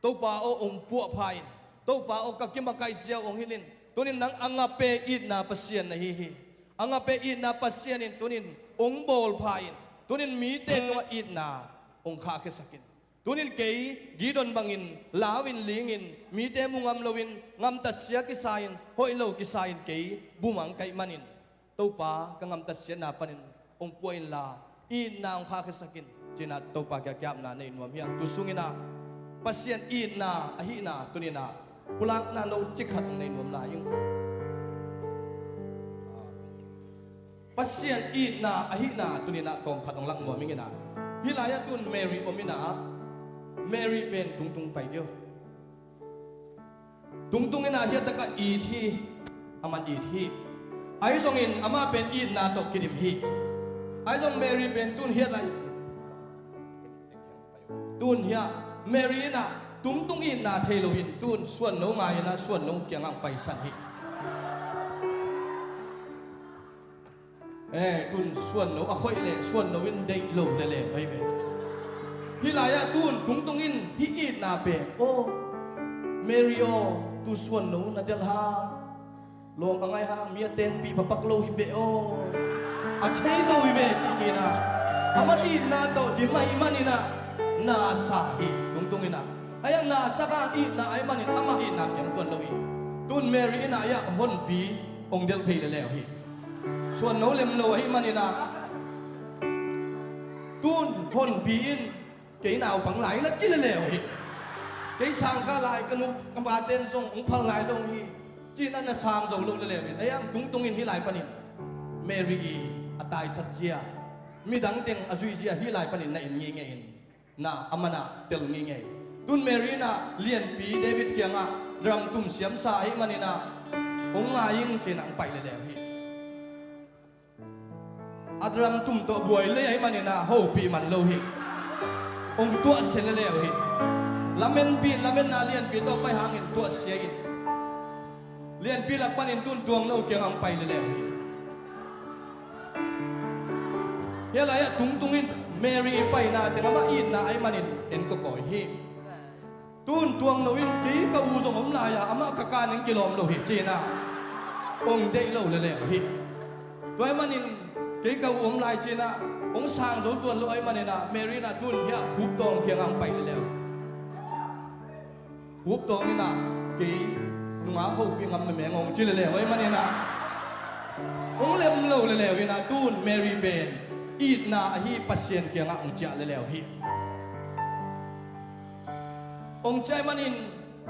Topa aw hong puahpha in, Topa aw ka kimakaih ziau hong hilh in. Tuni-in nang agape itna Pasian na hi hi. Agape itna Pasian in tuni-in hong bawlpha in, tuni-in mite tungah itna hong khahkhiasak in. Tunin kei Gideon bangin lau-in lingin, mite mu ngam loin, ngamtatsia kisa-in, hoih lo kisa-in kei bumang ka hih manin, Topa, ka ngamtatsiatna panin hong pua inla, itna hong khakhiasak in, ci-in ah Topa kiang kiapna nei nuam hi hang. Tu sungin ah Pasian itna ahihna tuni-in ah pulakna no ci khat hong nei nuam lai ing. Pasian itna ahihna tuni-in ah tawmkhat hong lak nuam ing in ah. Hih lai-ah tun Mary om in ah, Mary pen tungtung pai kei uh. Tungtung in ah hiah takah it hi, aman it hi. Ahi zongin amah pen itna tawh kidim hi. Ahi zong Mary pen tun hiah lai, tun hiah Mary in ah tungtung itna thei loin tun suanno ngai in ah suanno kiangah hong paisan hi. Eh, tun suanno a khoih leh suanno in deih lo lele ahi ve. Hih lai-ah tun tungtung in hih itna pen, aw, Mary aw, tu suanno na delh hang, lawm a ngai hang, mi a tenpih pakpak lo hi ve aw, a thei lo hi ve, ci ci-in ah, amah itna tawh dim ahih manin ah na sa hi. Tungtung in ah, ahi hang na sa kha itna ahih manin amah itna kiam tuan lo hi. Tun Mary in ah hiah honpi hong delh phei lele uh hi. Suanno lem lo ahih manin ah, tun honpi in, kei naupang lai na ci lele uh hi. Kei sang kha lai, ka nu ka pate'n zong hong phal lai lo hi, ci-in ah na sang zo lo lele uh hi. Ahi hang tungtung in hih lai panin Mary i a taisatzia, midang teng a zuizia hih lai panin na en ngeingei in, na a man ah tel ngeingei. Tun Mary in ah lianpi David kiangah drum tum siamsa ahih manin ah, hong ngai ing, ci-in ah hong pai lele uh hi. A drum tum tawh buai lei ahih manin ah hopih man lo hi. Hong tuahsia lele uh hi. Lamenpi, lamenna lianpi tawh pai hangin tuahsia in, lianpi lak panin tun tuangno kiangah hong pai lele uh hi. Hih lai-ah tungtung in Mary i paina teng amah itna ahih manin en kawkawi hi. Tun tuangno in, kei ka u zong om lai-a, amah ka kan in kilawm lo hi, ci-in ah hong deih lo lele uh hi. Tua ahih manin kei ka u om lai, ci-in ah hong sang zo tuan lo ahih manin ah Mary in ah tun hiah khuptawng kiangah hong pai lele uh hi. Khuptawng in ah kei nungak hopih ngam meme ngong ci lele uh ahih manin ah, hong lem lo lele uh in ah tun Mary pen itna ahi Pasian kiangah hong ciah lele uh hi. Hong ciah ahih manin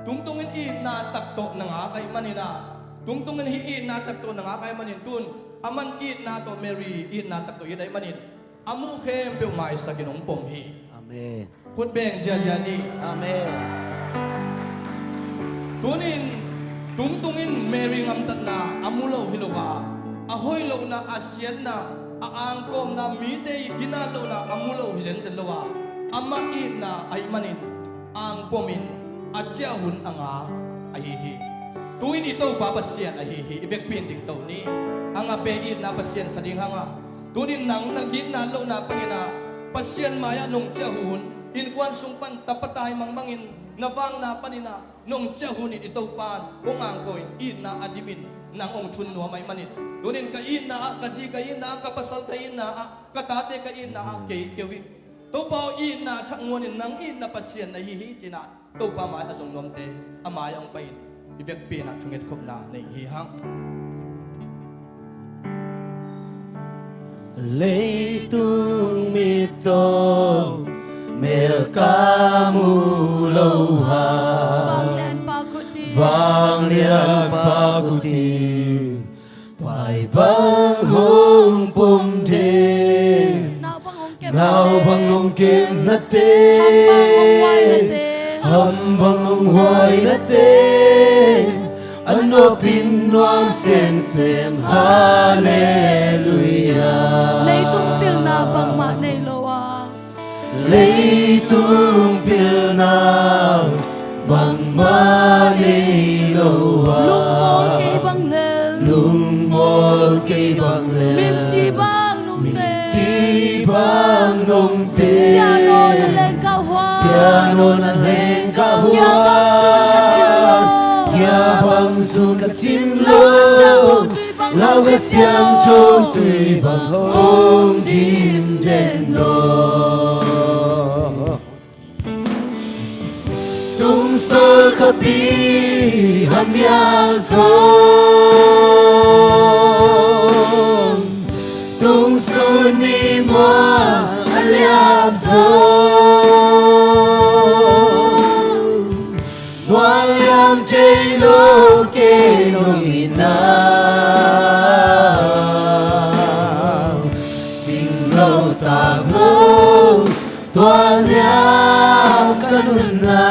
tungtung in itna tak tawh na ngak ahih manin ah, tungtung in hih itna tak tawh na ngak ahih manin tun a man itna tawh, Mary itna tak tawh it ahih manin a muh khempeuh maisak in hong pom hi. Amen. Khut beng ziazia ni. Amen. Tunin tungtung in Mary ngamtatna a mu lo hi lo a, a hoih lohna, a siatna, a angkawmna, mite i ginat lohna a mu lo hi zenzen lo a, amah itna ahih manin angpom in a ciah hun a ngak ahi hi. Tu-in i Topa Pasian ahi hi. I vekpi in dingto ni. A ngape itna Pasian sa ding hang a, tunin nang na ginat lohna panin ah Pasian mai-ah nong ciah hun, innkuan sung pan tapa taimang bangin na vakna panin ah nong ciah hun in i Topa in hong angkaw in, itna a dim in nang hong thun nuam ahih manin, tunin ka itna ah, ka zi ka itna ah, ka pasal ka itna ah, ka tate ka itna ah kei keu hi. Topa aw, itna thak nguan in, nang itna Pasian na hi hi, ci-in ah Topa mai a zong nuamte a mai-ah hong pai-in i vekpi in ah thungetkhopna nei hi hang. Leitung mit tawh melka mu lo hang, vanglian pa khutin, vanglian pa khutin, pai bang hong pom den, nau bang hong kep, nau bang hong kep nate, ham bang hong huai nate, ham bang hong huai nate, a nuam in nuam semsem, halleluiah. Leitung pilna bangmah nei lo a, leitung pilna bangmah nei lo a, lungmuang kei bang lel, lungmuang kei bang lel, mimci bang nungte, mimci bang nungte, siahno na leng kah huai, siahno na leng kah huai, kia bang sun ka cin lo, kia bang sun ka cin lo, Lau Kha Siangtho tui bang hong dim den lo. Ka pi a mial zong, tung sun ni mual a liam zong, mual liam thei lo kei nong itna, cing lo tak lo, tual niam ka nunna,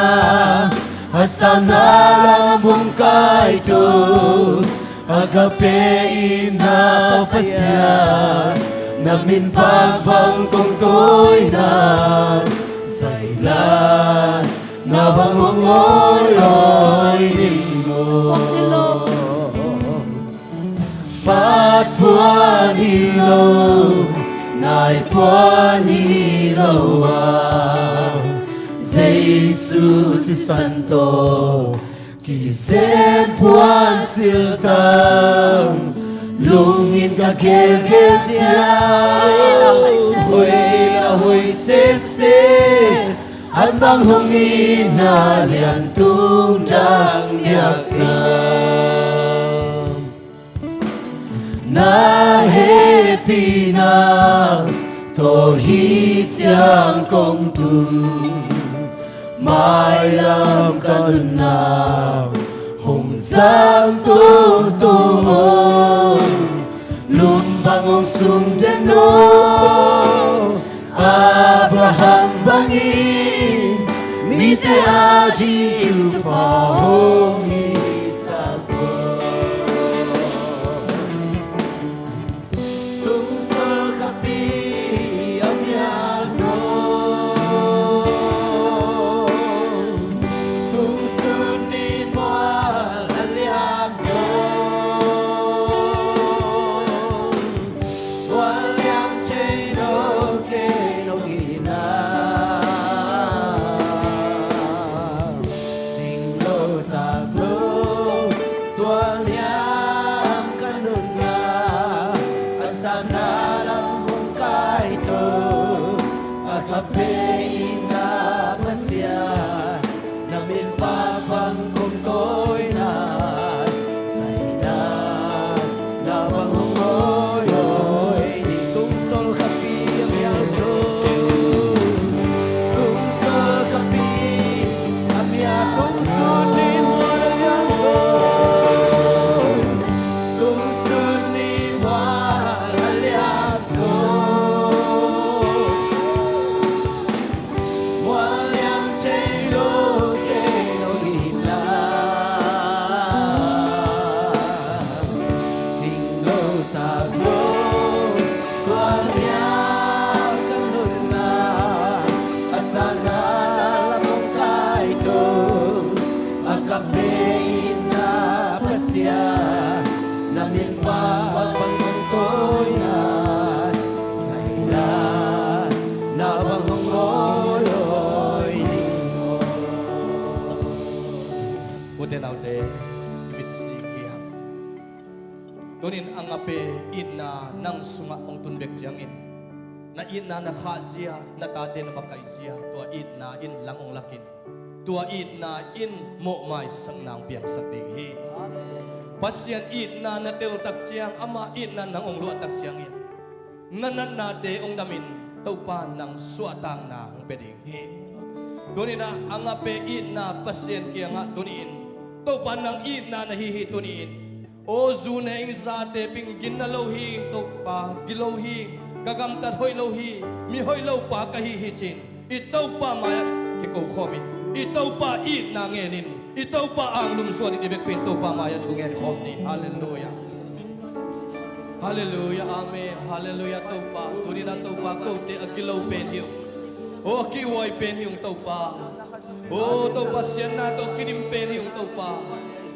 a sana lam hong kai to, agape itna Pasian, na min bang bang kong toina, zaila na bang hong oi oi ning maw. Pat puan hi lo, nai puan hi lo a, Jesu sisan tawh kizem puan siltang, lungin ka gelgel ciang, hoih la hoih semsem, an bang hong itna liantung dang diaksa. Na hehpihna tawh hih ciang kong tun, mailam ka nunna hong zang tutu aw, lum bang hong sung den aw. Abraham bangin mite ading thupha hong hisak aw. Tung sol khapi a mial zong, tung sun ni mual a liam zong, mual liam thei lo kei nong itna, cing lo tak lo, tual niam ka nunna, a sana lam hong kai to, agape itna Pasian, na min bang bang kong toina, zaila na bang hong oi oi ning. Tung sol khapi a mial zong, tung sol khapi a mial, tung sun ni mual a liam zong, tung sun ni mual a liam zong, mual liam thei lo kei nong itna, cing lo tak lo, tual niam ka nunna, a sana lam hong kai to, agape itna Pasian, na min bang bang kong toina, zaila na bang hong oi oi ning maw. Ute naute, i mit sing hiam? Tunin agape itna nang sungah hong tun bek ciangin, na itna na khahzia, na tate na makaihzia, tua itna in lang hong lakin, tua itna in mawhmaisakna hong piangsak ding hi. Pasian itna na teltak ciang, ama itna nang hong luahtak ciangin, na natnate hong damin, Topa nang suahtakna hong pia ding hi. Tuninah agape itna Pasian kiangah tuni-in, Topa nang itna na hi hi tuni-in. Aw zu ne ing, zate ping, gina lo hi ing Topa, gilo hi ing, ka gamtat hoih lo hi ing, mi hoih lo pa ka hi hi ci-in i Topa mai-ah kiko khawmin, i Topa itna ngenin, i Topa anglum suanin i vekpi in Topa mai-ah thu ngen khawm ni. Halleluiah. Halleluiah. Amen. Halleluiah Topa. Tuninah Topa, kote a gilo pen hi ung. Aw a kihuai pen hi ung Topa. Aw Topa, siatna tawh kidim pen hi ung Topa.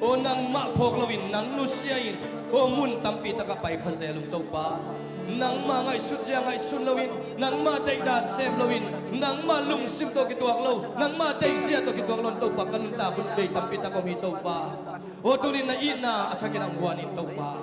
Aw nangmah phawk loin, nang nusia-in, aw mun tampi takah pai kha zel ung Topa. Nangmah ngaihsutzia ngaihsun loin, nangmah deihdan sem loin, nangmah lungsim tawh kituak lo, nangmah deihzia tawh kituak lo in Topa, ka nuntak un bei tampi tak om hi Topa. Aw tunin na itna a thakin hong guanin Topa.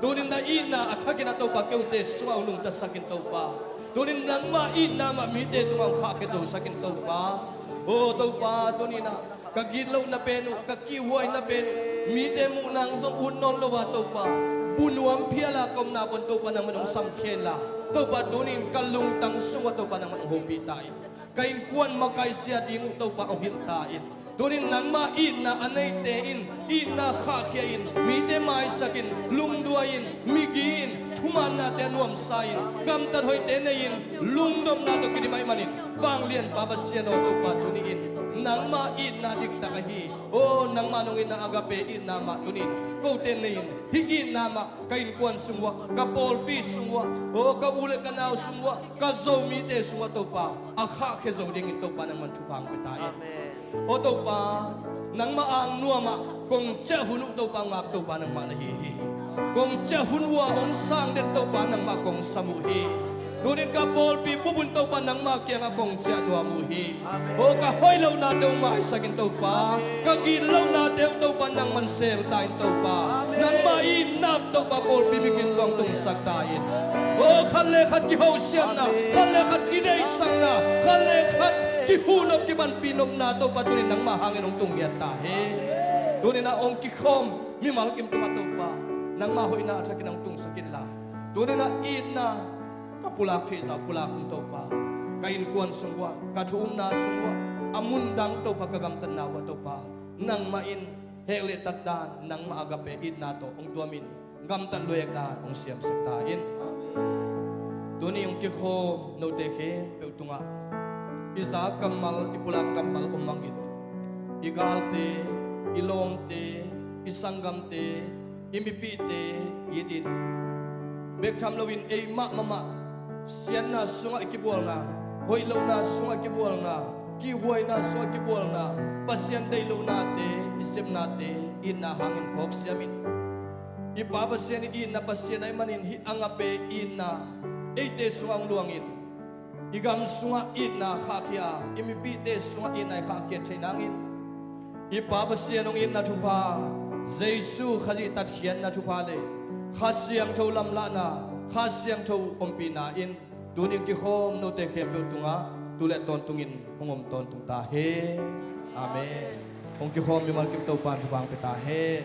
Tunin na itna a thakin ah Topa, keute sungah hong nungtasakin Topa. Tunin nangmah itna mah mite tungah hong khahkhia zosakin Topa. Aw Topa, tuninah Ka gitlohna pen uh, ka kihhuaina pen uh, mite muhna zong ut nawn lo a Topa, bu nuam phial a ka omna pan Topa nangman hong samkhia inla, Topa tunin ka lungtang sungah Topa nangman hong hopih ta in. Ka innkuan makaih zia ding uh Topa hong hilh ta in. Tunin nangmah itna a neite in itna khahkhia in, mite maisak in, lungduai in, migi in, thumaannate a nuamsa in, gamtat hoihte nei in, lungdamna tawh kidim ahih manin, Vanglianpa Pasian aw Topa tuni in nangmah itna diktak ahi, aw nangmah nong itna agape itna mah tunin kote nei in, hih itna mah ka innkuan sung uah, ka pawlpi sung uah, aw ka u le ka nau sung uah, ka Zomite sung uah Topa a khahkhia zo dingin Topa nangman thupha hong pia ta in. Aw Topa, nangmah ang nuamah kong ciah hun uh Topa ngak Topa nangmah na hi hi. Kong ciah hun uh a hong sang den Topa nangmah kong sam uh hi. Tunin ka pawlpi bup un Topa nangmah kiangah kong ciah nuam uh hi. Aw ka hoih lohnate hong maisak in Topa, ka gitlohnate uh Topa nangman sem ta in Topa, nangmah itna Topa pawlpi mikin tuang tungsak ta in. Aw khat le khat kihosiatna, khat le khat kideihsakna, khat le khat kihunop kibanpih nopna Topa tunin nangmah hangin hong tungngiat ta hi. Tunin a hong kikhawm mimal kim tungah Topa, nangmah hoihna a thakin hong tungsak inla, tunin a itna ka pulak theihsa pulak un Topa, ka innkuan sung uah, ka thu umna sung uah, a mundang Topa ka gamtatna uah Topa, nangmah in hek le tatdan nangmah agape itna tawh hong tuamin gamtat luekna hong siamsak ta in. Tuni hong kikhawm note khempeuh tungah i za kammal i pulak kammal om mangin, i galte, i lawmte, i sanggamte, i mipihte it in, bek tham loin eimah mahmah siatna sungah i kibualna, hoih lohna sungah i kibualna, kihhuaina sungah i kibualna, Pasian deih lohnate, i sepnate itna hangin phawk siamin. I Pa Pasian in itna Pasian ahih manin hih agape itna eite sungah hong luangin, i gam sungah itna khahkhia a, i mipihte sungah itna i khahkhia theih nangin, i Pa Pasian hong itna thupha, Jesu Khazih tatkhiatna thupha le Kha Siangtho lamlahna, Kha Siangtho ompihna in tuni hong kikhawm note khempeuh tungah tu le tawntungin hong om tawntung ta hen. Amen. Hong kikhawm mimal kim Topa in thupha hong pia ta hen.